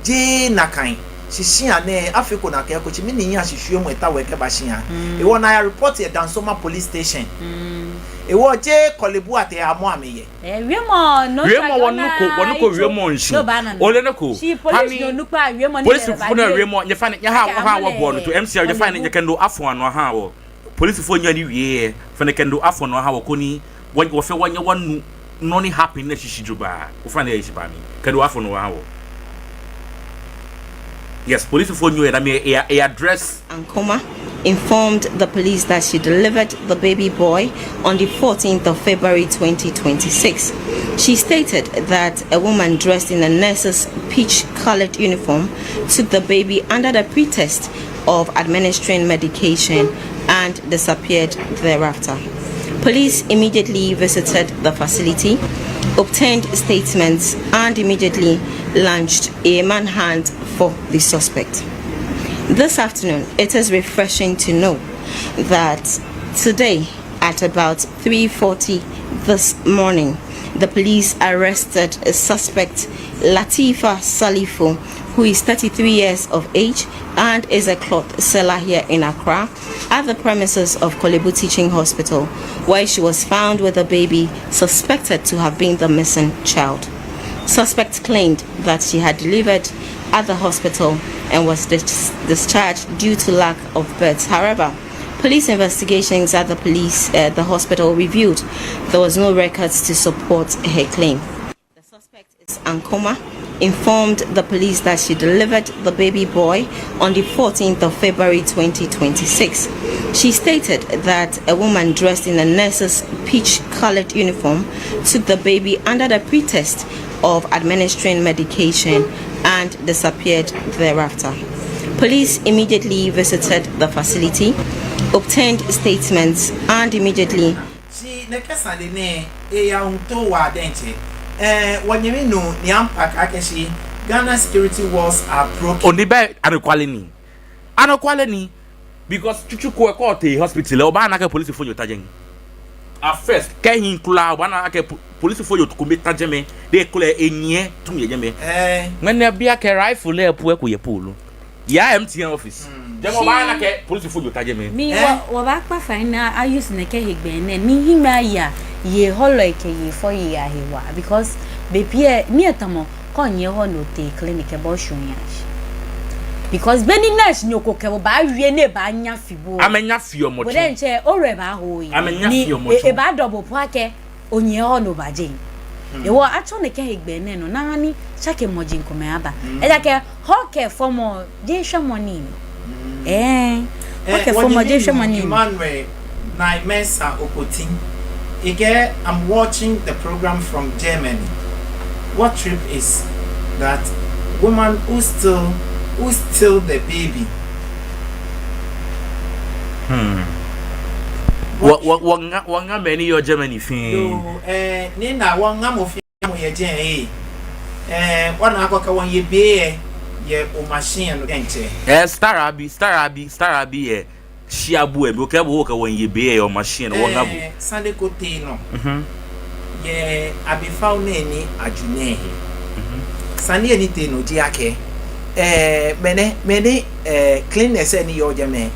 jeee nakai. Shi shia nɛɛ, afee ko nakai ko shi mɛni ya shishwiemɔ etao ekɛba shia. Mm. Hewɔ ni aya report yɛ Dansoman police station. Mm. Hewɔ jeee Korle Bu Ate amɔ amɛ yɛ. Eh, wiemɔ, no wiemɔ wɔ nuko, wɔ nuko wiemɔ nshi. Ole nɔ ko. Shi police nɔ nukpa wiemɔ ni polisifoi nɛɛ wiemɔ, nyɛfa ni, nyɛha, nyɛha wɔ bɔ no to M C R, nyɛfa ni, nyɛkɛ no afɔ nɔ aha wɔ. Polisifoi nyɔ ni wie lɛ, fa ni kɛ no afɔ nɔ aha wɔ koni wɔ, wɔfɛɛ wɔnyɛ wɔnu nɔ ni happen nɛɛ shishi jogbaŋŋ. O fine nɛɛ shi ba mi. Kɛ no afɔ nɔ aha wɔ. Yes, polisifoi nyɔ lɛ, that mean, e, e address. Ankomah informed the police that she delivered the baby boy on the fourteenth of February twenty twenty-six. She stated that a woman dressed in a nurse's peach-colored uniform took the baby under the pretext of administering medication and disappeared thereafter. Police immediately visited the facility, obtained statements, and immediately launched a manhunt for the suspect. This afternoon, it is refreshing to know that today, at about three forty this morning, the police arrested a suspect, Latifa Salifu, who is thirty-three years of age and is a cloth seller here in Accra, at the premises of Korle Bu Teaching Hospital, where she was found with a baby suspected to have been the missing child. Suspect claimed that she had delivered at the hospital and was dis-, discharged due to lack of birth. However, police investigations at the police, uh, the hospital revealed there was no records to support her claim. The suspect is Ankomah informed the police that she delivered the baby boy on the fourteenth of February twenty twenty-six. She stated that a woman dressed in a nurse's peach-colored uniform took the baby under the pretext of administering medication and disappeared thereafter. Police immediately visited the facility, obtained statements, and immediately Shi nɛkɛ sane nɛɛ, eya ŋtoo waa diɛŋtsɛ. Eh, wɔnyɛmi nuu Nii Ampa kɛɛ akɛ shi Ghana security walls are broken. Onibe, anɔkwale ni. Anɔkwale ni. Because tsutsu ko lɛ kɛ otee hospital lɛ, obaana akɛ polisifonyo ta jɛi. At first, kɛ ehiii kwraa, obaana akɛ po-, polisifonyo kome ta jɛmɛ, de kule enyiɛ tumi yɛ jɛmɛ. Eh. Ŋmɛnɛ bianɛ akɛ rifle lɛ po eko yɛ polo. Yaa M T N office. Hmm. Jɛmɛ obaana akɛ polisifonyo ta jɛmɛ. Mi, eh? Wɔ, wɔbaakpa fai ni a-use nɛkɛ hegbɛ nɛɛ, ni hiŋmɛi aya yei hɔlɔi kɛ yei fɔyei ahewɔ. Because bei pii lɛ, ni etamɔ, kɛ onyiɛ hɔ ni otee clinic lɛ, bo oshwɛ oyashi. Because be ni nursenyo ko kɛ bo baawie ni ebaanya fi bo. Amɛnya fi omɔ tsu. Bo diɛŋtsɛ, owerɛ baaho oyi. Amɛnya fi omɔ tsu. Ni e-, ebaadɔ bo po akɛ, onyiɛ hɔ ni oba jɛi. Hmm. Hewɔ atsɔ nɛkɛ hegbɛ nɛɛ nɔ, ni aha ni tsakemɔji komɛi aba. Hmm. Ejaakɛ hɔ kɛ fɔmɔ jeee shwɛmɔ nii ni. Hmm. Eh, hɔ kɛ fɔmɔ jeee shwɛmɔ nii ni. Eh, wɔnyɛmi nuu Emmanuel Nai Mensah Okotey. Ekɛɛ, I'm watching the program from Germany. What trip is that? Woman who still, who still the baby. Hmm. Wɔ, wɔ, wɔŋa, wɔŋa mɛi ni yɔɔ Germany fɛɛ. Yoo, eh, ni na wɔŋa mɔ fɛɛ mɔ yɛ jɛi, eh. Eh, wɔna akɛ okɛ wɔ miiye be yɛ, yɛ o machine lɛ nɔ diɛŋtsɛ. Eh, Star Abi, Star Abi, Star Abi, eh. Shia bu lɛ, bo kɛ bo okɛ wɔ miiye be yɛ o machine lɛ nɔ, wɔŋa bo. Eh, sane ko tee nɔ. Mhm. Yɛ abifao nɛɛ ni aju nɛɛ he. Mhm. Sane lɛ ni tee nɔ ji akɛ, eh, mɛni, mɛni, eh, cleaners lɛ ni yɔɔ jɛmɛ, ni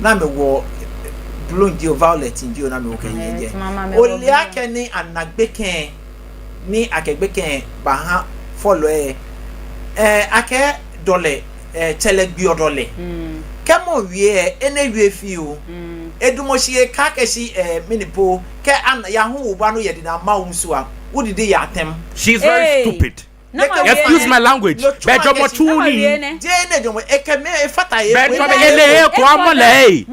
amɛwo, eh, blue jio, violet jio, ni amɛwo kɛnyiɛ jɛi. Eh, mama, mama, ole akɛ ni ana gbekɛ, ni akɛ gbekɛ baha fɔlɔi lɛ. Eh, akɛ dɔlɛ, eh, tsɛlɛ gbiɔ dɔlɛ. Mm. Kɛ mɔ wie lɛ, enɛ wie fioo. Mm. Edamɔ shi eka akɛ shi, eh, mɛni po, kɛ ana, ya hu oba nɔ yɛ dida ma umsua. Wodidi ya tɛm. She's very stupid. Hey. Excuse my language. Bɛ jɔɔmɔ tsu ni. Jeee nɛ jɔɔmɔ, ekɛ mɛi efata ye. Bɛ jɔɔmɔ, ele he ko, amɔ lɛ.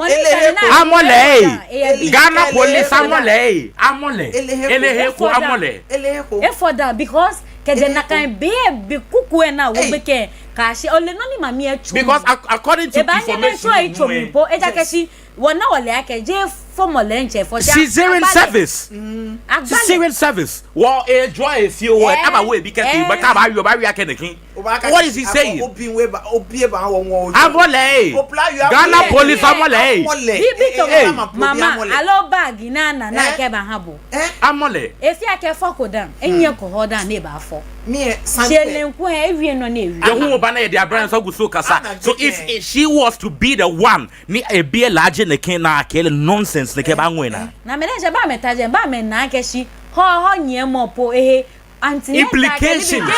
Amɔ lɛ. Ghana police, amɔ lɛ. Amɔ lɛ. Ele he ko, amɔ lɛ. Ele he ko. Efɔ daa because kɛjɛ nakai be, be kuku lɛ ni awo gbekɛ lɛ, kɛyashi ole nɔ ni mami lɛ tsu. Because ac-, according to information, ebaanyɛ ni etsu lɛ etsu mli po, ejaakɛ shi wɔna wɔle akɛ jeee fɔmɔ lɛ ntsɛ fɔ. She's hearing service. She's hearing service. Wɔ ejɔ efi o, eh, abawo ebi kɛtee, eh, bɛ kɛ abaawie, abaawie akɛ nɛkɛ. What is he saying? Obi we ba, obi ba wɔ wɔ. Amɔ lɛ. Ghana police, amɔ lɛ. Bibi to mama, aloo bag ni ana ni akɛbaha bo. Amɔ lɛ. Efee akɛ fɔ ko dã, enyiɛko hɔ dã ni ebaafɔ. Shi lɛ ŋkɔ ewie nɔ ni ewie. Yɛ hu obaana yɛ the brand so gusu kasa. So if she was to be the one, ni ebi lɛ laaje nɛkɛ ni akɛ lɛ nonsense nɛkɛ baaŋɔ naa. Ni amɛ diɛŋtsɛ bɛ amɛta jɛi, bɛ amɛna akɛ shi hɔ, hɔ nyiɛmɔ po ehe. Anti implications.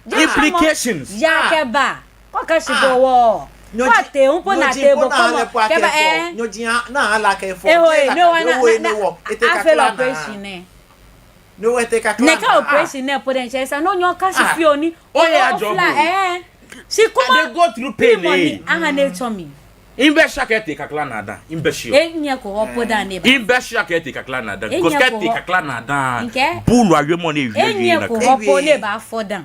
Implications. Ya kɛba. Kɔ ka shi ko wɔ. Kɔ tee hu po ni atee bo kɔmɔ kɛba, eh. Nyɔji na ala kɛ fɔ. Eho, no wa na, na, afee lɛ operation nɛ. No wa te ka kla. Nɛkɛ operation nɛ po diɛŋtsɛ esa ni onyɛ oka shi fioo ni. Oye, ofla, eh. Shi kɔmɔ. They go through pain, eh. Aha ni etsɔ mi. Mibɛ shi akɛ etee kakla naa dã. Mibɛ shi o. Enyiɛko hɔ po dã ni eba. Mibɛ shi akɛ etee kakla naa dã. Because kɛ etee kakla naa dã, buulu awiemɔ ni ewie, ewie naa. Enyiɛko hɔ po ni ebaafɔ dã.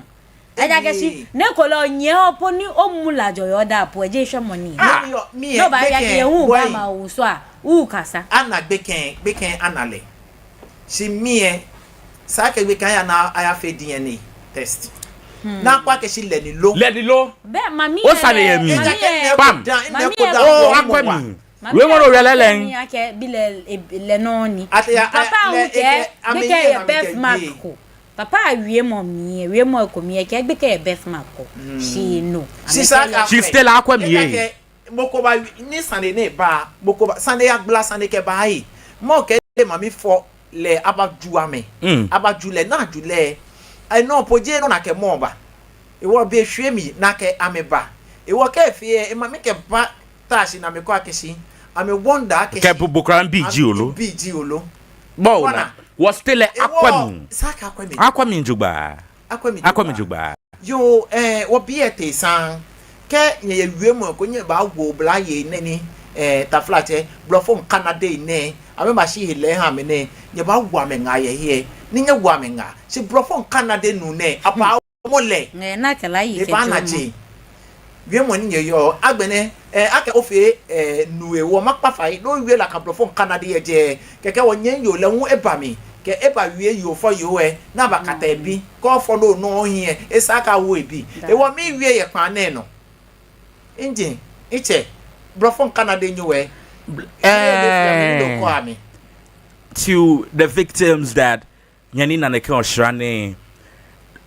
Ejaakɛ shi, nɛkɛ lɛ onyiɛ hɔ po ni omu lajɔ yɛ odaaŋ po, ejeee shwɛmɔ nii. Ah, ni obaaya kɛ ewu ba ma owu so a, okasa. Ana gbekɛ, gbekɛ ana lɛ. Shi mi lɛ, esa akɛ gbekɛ aya ni ayafee D N A test. Hmm. Ni akwɛ akɛ shi lɛ ni lo. Lɛ ni lo. Bɛ mami. Osane yɛ mli. Mami lɛ. Pam. Mami lɛ. Oh, akwɛ mi. Wiemɔ nɔ wiemɔ lɛ lɛ. Mami akɛ bi lɛ, lɛ nɔ ni. Papa hu kɛɛ, gbekɛ yɛ birthmark ko. Papa wiemɔ mli, wiemɔ ko mli, ekɛɛ gbekɛ yɛ birthmark ko. Hmm. Shi no. Shi esa akɛ. Shi still akwɛ mi yɛ. Mɔ ko ba ni sane nɛɛ ba, mɔ ko ba, sane yagbala sane kɛba he. Mɔ kɛ lɛ mami fɔ lɛ abaju amɛ. Mm. Abaju lɛ, ni aju lɛ. Enɔ po jeee nɔ ni akɛ mɔ ba. Ewɔ be shwɛ mli ni akɛ amɛba. Ewɔ kɛ efee, emami kɛba ta shi ni amɛkɔ akɛ shi. Amɛ wonder akɛ shi. Kɛ bo, bo kwraa mibi ji olo. Mibi ji olo. Bo na. Wɔ still akwɛ mi. Ewɔ, esa akɛ akwɛ mi. Akwɛ mi jogbaŋŋ. Akwɛ mi jogbaŋŋ. Akwɛ mi jogbaŋŋ. Yoo, eh, wɔbi etee saŋŋ. Kɛ nyɛyɛ wiemɔ ko nyɛbawo oblayei nɛɛ ni, eh, taflatsɛ, blɔfo ŋkanadei nɛɛ, amɛbashi he lɛ aha amɛ nɛɛ, nyɛbawo amɛ ŋaa yɛ he, ni nyɛwo amɛ ŋaa. Shi blɔfo ŋkanadei nuu nɛɛ, abaamɔ lɛ. Nɛ, nakai lɛ yi kɛ ebaana jɔɔmɔ. Wiemɔ ni nyɛyɔɔ, agbɛnɛ, eh, akɛ ofee, eh, nuu hewɔ, makpa fai ni owie nakai blɔfo ŋkanade lɛ jɛi. Kɛkɛ wɔnyɛmi yoo lɛ hu eba mli, kɛ ebawie yoo fɔyoo lɛ, ni abakata ebi, kɛ ofɔ nɔ nɔ hiɛ, esa akɛ awo ebi. Hewɔ miwie yɛ kpaa nɛɛ nɔ. Nji, ntsɛ, blɔfo ŋkanade nyɛ wɛ. Eh, to the victims that nyɛnina nɛkɛ ɔshara nɛɛ,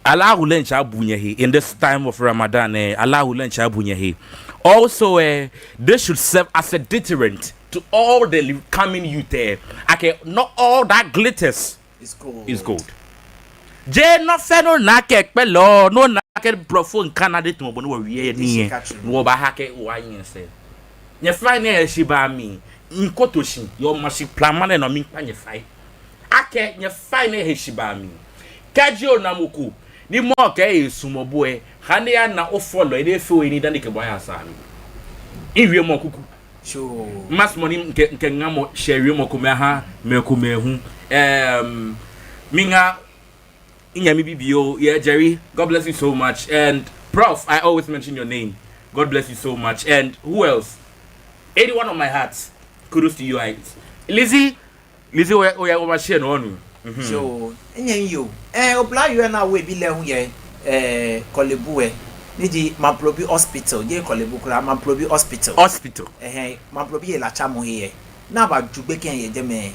Allahu lɛ ntsɛ abu nyɛhe in this time of Ramadan, eh, Allahu lɛ ntsɛ abu nyɛhe. Also, eh, this should serve as a deterrent to all the li-, coming youth, eh, akɛ not all that glitters is gold. Jeee nɔ fɛɛ nɔ ni akɛkpɛlɛɔ, nɔ ni akɛ blɔfo ŋkanade tamɔ bɔ ni wɔwie nii lɛ, ni wɔbaaha akɛ wɔnyiɛ sɛɛ. Nyɛfainɛ heshibaa mli, mikoto shi yɛ Omashi Plama nɛɛ nɔ, miikpa nyɛ fai akɛ nyɛfainɛ heshibaa mli. Kɛji ona mɔ ko ni mɔ kɛ esumɔɔ bo lɛ, ha ni eyana ofɔlɔi ni efee nii dani ekɛ bo aya saamli. Miwiemɔ kuku. Sure. Masumɔ ni mikɛ, mikɛ ŋamɔ shɛ wiemɔ komɛi aha mɛi komɛi hu. Em, miŋa minyɛmi bibioo, yeah, Jerry, God bless you so much. And Prof, I always mention your name. God bless you so much. And who else? Anyone on my heart, kudos to you. I, Lizzie, Lizzie, oya, oya, oya, share no onu. Mhm. So, minyɛmi yoo, eh, oblayoo lɛ ni awo ebi lɛ hu yɛ, eh, Korle Bu lɛ, ni ji Mamprobi Hospital, jeee Korle Bu kwraa, Mamprobi Hospital. Hospital. Ɛhɛɛ, Mamprobi helatsamɔhe lɛ. Ni abaju gbekɛ lɛ yɛ jɛmɛ.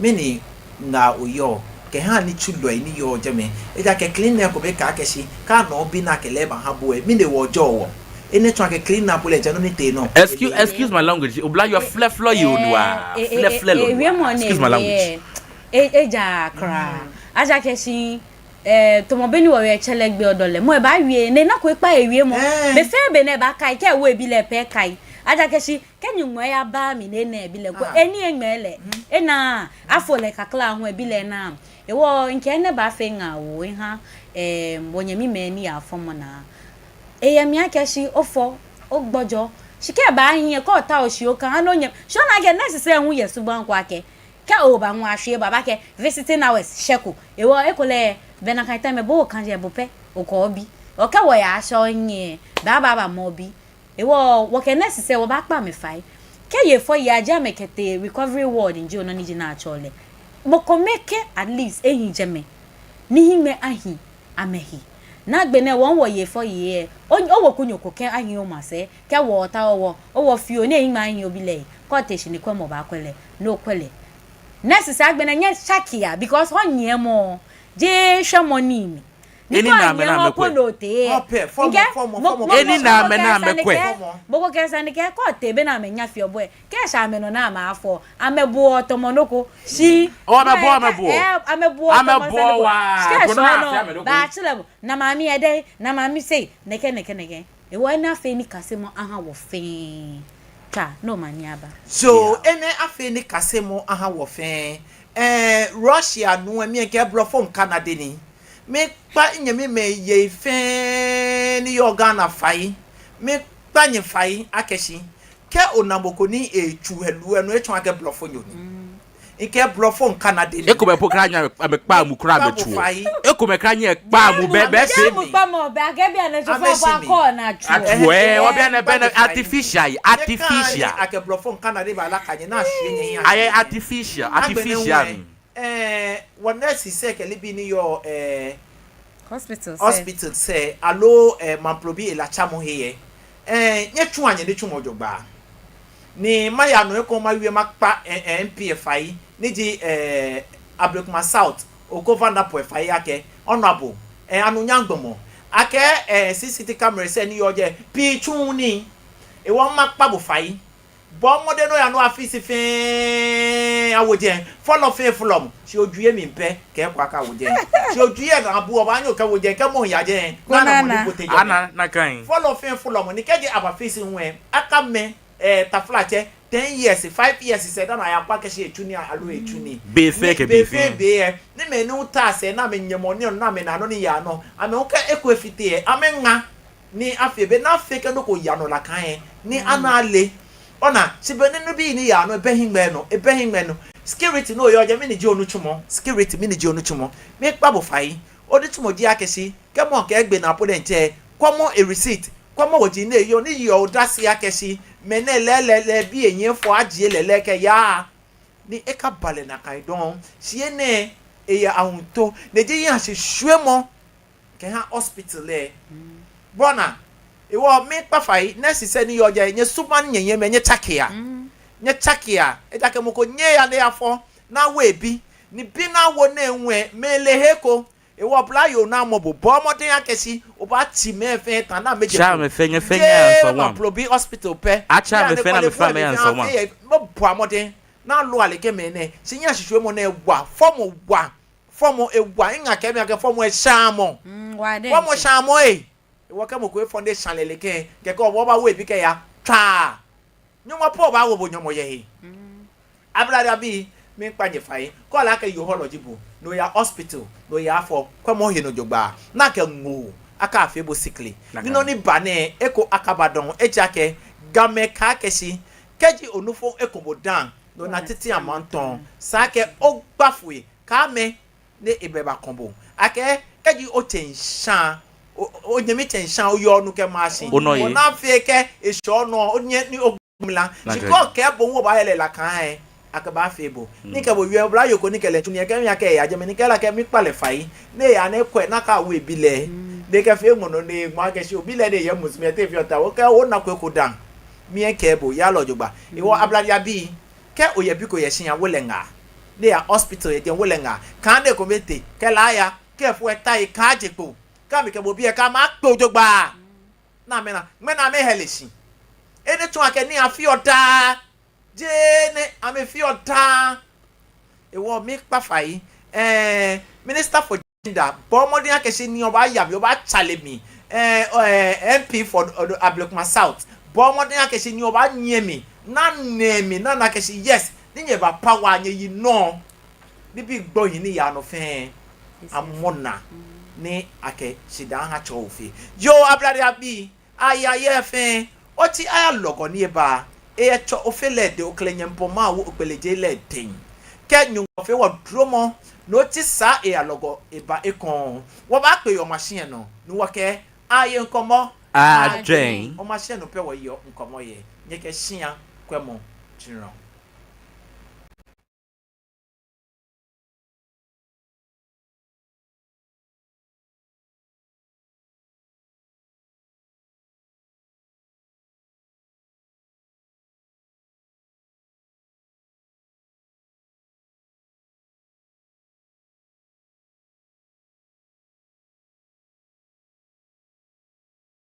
Mɛni ŋaa oyɔɔ kɛha nitsulɔi ni yɔɔ jɛmɛ? Ejaakɛ cleaner ko baakɛɛ akɛ shi, kɛ ana obi ni akɛ lɛ baha bo lɛ, mɛni hewɔ ojɔɔ wɔ? Enɛ tsɔɔ akɛ cleaner po lɛ, ja nɔ ni tee nɔ. Excuse, excuse my language. Oblayoo, flɛ flɔ yi onu wa. Eh, eh, flɛ flɛ eh, lɔ. Eh, wiemɔ nɛɛ, excuse my language. Eh, eh, ejaaa kwraa. Mm. Ejaakɛ shi, eh, tamɔ bɔ ni wɔwie tsɛlɛ gbɛ odɔ lɛ, mɔ lɛ baawie, ni ena ko ekpa ewiemɔ. Eh. Be fɛɛ be ni ebakai, kɛ ewo ebi lɛ pɛ ekai. Ejaakɛ shi, kɛ Nyɔŋmɔ yaba mli ni ena ebi lɛ ko, ah, eni eŋmɛ lɛ, mm, ena, afo lɛ kakla hu ebi lɛ naa. Hewɔ mikɛɛ enɛ baafee ŋaawoo eha, em, wɔnyɛmimɛi ni yaa fɔmɔ naa. Eyɛ mli akɛ shi ofɔ, ogbɔjɔ. Shi kɛ ebaahi lɛ, kɛ otao shi okɛha ni onyɛ. Shi ona akɛ nurse sɛɛ hu yɛ subaŋ ko akɛ, kɛ oba hu ashwie bo, abaakɛɛ visiting hours shɛko. Hewɔ ekolɛ, be ni akã tamɔ bo okã jɛ bo pɛ, okɔ obi. Okɛ wɔ ya shɔ nyɛ, baaba bamɔ obi. Hewɔ, wɔkɛ nurse sɛɛ wɔbaakpa amɛ fai. Kɛ yei fɔ yei ajie amɛ kɛtee recovery ward, nji onɔ ni ji naatsɔɔ lɛ. Mɔ kome kɛ at least ehi jɛmɛ, ni hiŋmɛi ahi amɛhe. Ni agbɛnɛ wɔ hu wɔyei fɔ yei lɛ, o, owekunyo ko kɛ ahi omasɛi, kɛ wɔ otao wɔ, owɔ fioo ni ehiŋmɛi ahi obi lɛ, kɛ otee shi ni kwɛmɔ baakwɛ lɛ, ni okwɛ lɛ. Nurse sɛɛ agbɛnɛ nyɛshakia, because hɔnyiɛmɔ, jeee shwɛmɔ nii ni. Eni na amɛ na amɛkwɛ. Eni na amɛ na amɛkwɛ. Mɔ ko kɛ sane kɛɛ, kɛ otee be ni amɛnya fioo bo lɛ, kɛ esa amɛnɔ ni amɛfɔ, amɛbuɔ tamɔ nɔ ko. Shi. Oh, amɛbuɔ, amɛbuɔ. Eh, amɛbuɔ tamɔ sane ko. Shi kɛ esa amɛnɔ, baatsirɛ bo. Na mami edɛŋ, na mami sei, nɛkɛ, nɛkɛ, nɛkɛ. Hewɔ enɛ afee nikasemɔ aha wɔ fɛɛ. Ka, no mami aba. So, enɛ afee nikasemɔ aha wɔ fɛɛ. Eh, Russia nuu lɛ, mikɛɛ blɔfo ŋkanade ni. Miikpa minyɛmimɛi yei fɛɛ ni yɔɔ Ghana fai. Miikpa nyɛ fai akɛ shi, kɛ ona mɔ ko ni etsu helu lɛ, no etsɔɔ akɛ blɔfonyo ni. Mikɛɛ blɔfo ŋkanade ni. Ekomɛi po kwraa nyɛɛɛ amɛkpaa mu kwraa amɛtsuɔ. Ekomɛi kwraa nyɛɛɛ kpaa mu bɛ, bɛ se mi. Atsuɔ, eh, wɔbi anɛ bɛ nɛ artificial, artificial. Akɛ blɔfo ŋkanade baalaka nyɛ ni ashwie nyɛhiɛ. Ayɛ artificial, artificial. Ɛɛ, wɔ nurse sɛɛ kɛ nibii ni yɔɔ, ɛɛ, hospital sɛɛ, hospital sɛɛ, aloo, ɛɛ, Mamprobi helatsamɔhe lɛ, ɛɛ, nyɛtsua nyɛnitsumɔ jogbaŋŋ. Ni maya nɔ ekoŋŋ mawie makpa, ɛɛ, ɛɛ, M P lɛ fai, ni ji, ɛɛ, Ablekuma South, Oko Vanderpuye fai akɛ, Honourable, ɛɛ, anunyam gbɔmɔ. Akɛ, ɛɛ, C C T V cameras lɛ ni yɔɔ jɛi, pii tsuuu nii. Hewɔ makpa bo fai. Bɔɔ mɔdɛŋ ni oya nɔ afisi fɛɛ awo jɛi. Fɔlɔ fɛɛ fɔlɔ mɔ. Shi ojuɔ emli pɛ, kɛkɛ akɛ awo jɛi. Shi ojuɔ enabu, obaanyɛ okɛwo jɛi, kɛ mɔ ya jɛi. Nana mɔ ni bote jɛi. Ana, nakai. Fɔlɔ fɛɛ fɔlɔ mɔ. Ni kɛji aba fisi hu lɛ, akamɛ, ɛɛ, taflatsɛ, ten years, five years sɛɛ dani aya kpa akɛ shi etsu nii aloo etsuuu nii. Be fɛɛ kɛ be fɛɛ. Be fɛɛ be lɛ. Ni mɛi ni ota sɛɛ ni amɛnyɛmɔ nii, ni amɛnaa nɔ ni yaa nɔ. Amɛ hu kɛ eko efite lɛ, amɛŋa. Ni afee be ni afee kɛ nɔ ko yaa nɔ nakai lɛ, ni ana ale. Ona, shi be ni nibii ni yaa nɔ, ebɛ hiŋmɛi nɔ, ebɛ hiŋmɛi nɔ. Security ni oyɔɔ jɛi, mɛni ji onitsumɔ? Security, mɛni ji onitsumɔ? Miikpa bo fai. Onitsumɔ ji akɛ shi, kɛ mɔ kɛ egbe naa po diɛŋtsɛ, kwɛmɔ ereceipt. Kwɛmɔ woji ni eyɔɔ, ni yeɔ odase akɛ shi mɛnɛ lɛɛlɛɛlɛɛ bi enyɛ fɔ ajie lɛ lɛ kɛya. Ni ekaba lɛ nakai dɔŋŋ. Shi enɛ eyɛ awuŋto. Ni eji hiɛshishwiemɔ kɛha hospital lɛ. Bɔ ni, hewɔ miikpa fai, nurses ni yɔɔ jɛi, nyɛsumɔa ni nyɛnyɛmimɛi, nyɛtsakea. Nyɛtsakea. Ejaakɛ mɔ ko nyɛŋ eya ni eyafɔ, ni awo ebi. Ni bi ni awo nɛɛ hu lɛ, mɛi le he ko. Hewɔ oblayoo ni amɔ bo, bɔɔ mɔdɛŋ akɛ shi obaatsi mɛi fɛɛ tã ni amɛje kpo. Tsa amɛ fɛɛ, nyɛ fɛɛ nyɛya nsɔ wam. Jeee Maplebi Hospital pɛ. Atsa amɛ fɛɛ ni amɛfɛɛ amɛya nsɔ wam. Mɛi fɛɛ amɛbua mɔdɛŋ ni alua lɛ kɛ mɛnɛ. Shi hiɛshishwiemɔ nɛɛ wa, fɔmɔ wa, fɔmɔ ewa, eŋa kɛ mi akɛ fɔmɔ eshamɔ. Mm, wa dɛ. Fɔmɔ shamɔ ee. Hewɔ kɛ mɔ ko efɔ ni esha lɛ lɛ kɛ, kɛkɛ obaawo ebi kɛya. Tsa. Nyɔŋmɔ po baawo bo nyɔmɔ yɛ he. Ablade abii, miikpa nyɛ fai. Kɛ ole akɛ yoo hɔlɔ ji bo, ni oya hospital, ni oyafɔ, kwɛmɔ ohe nɔ jogbaŋŋ. Ni akɛ ŋoo akafee bo sikli. Ni nɔ ni ba nɛɛ, eko akaba dɔŋŋ, ejaakɛ Gamɛi kɛɛ akɛ shi, kɛji onufo eko bo dã, ni ona titi amantam, esa akɛ ogba foi, kɛ amɛ ni ebɛ bakɔ bo. Akɛ, kɛji otsɛ ŋshã, o, o, onyɛmi tsɛ ŋshã, oyɔɔ nu kɛ mashi. Onɔ ye. Ona fɛɛ kɛ eshɔ nɔ, onyɛ ni o mla. Shi kɛ okɛɛ bo hu obaaya lɛ nakai lɛ, akɛbaafee bo. Ni kɛ bo wie oblayoo ko ni kɛ lɛ tsu nii, ekɛɛ mi akɛ eya jɛmɛ, ni kɛ lɛ kɛ miikpa lɛ fai. Ni eya ni ekwɛ ni akɛ awo ebi lɛ. Ni ekɛfee ŋmɔlɔ ni eŋmɔ akɛ shi obi lɛ ni eyɛ musu mli lɛ te efeɔ tɛŋŋ, okɛɛ onako eko dã. Mi lɛ mikɛɛ bo, yalɔ jogbaŋŋ. Hewɔ ablade abii, kɛ oyɛ bi ko yɛ shia, wo lɛ ŋaa. Ni eya hospital yɛ jɛi, wo lɛ ŋaa. Kaaha ni ekomɛi tee, kɛ lɛ aya, kɛ efo eta yi, kaaje kpo. Kɛ amɛkɛ bo bi lɛ, kɛ amɛkpe bo jogbaŋŋ. Ni amɛna, ŋmɛnɛ amɛhe lɛ shi. Enɛ tsɔɔ akɛ nii afeɔ daa. Jeee nɛ amɛfeɔ daa. Hewɔ miikpa fai. Eh, Minister for Gender, bɔɔ mɔdɛŋ akɛ shi ni obaaya mli, obaatsale mi. Eh, eh, M P for Odo-, Ablekuma South, bɔɔ mɔdɛŋ akɛ shi ni obaanyiɛ mi. Ni ana mi, ni ana akɛ shi yes, ni nyɛba power, nyɛyi nɔ. Nibii gbohii ni yaa nɔ fɛɛ, amɔna ni akɛ shidaa aha Tsɛ Ofe. Yoo, ablade abii, aya yɛ fɛɛ, oti aya lɔgɔ ni eba, eyɛ Tsɛ Ofe lɛ dɛŋ, Oklɛŋ Nyɔŋmɔ Mawu Okpeleje lɛ dɛŋ. Kɛ Nyɔŋmɔ fee wɔ dromɔ, ni oti saa eya lɔgɔ eba ekoŋŋ, wɔbaakpe yɛ omashi lɛ nɔ, ni wɔkɛ aye ŋkɔmɔ. Adwɛŋ. Omashi lɛ nɔ pɛ wɔyeɔ ŋkɔmɔ yɛ. Nyɛkɛ shia kwɛmɔ tsinɔ.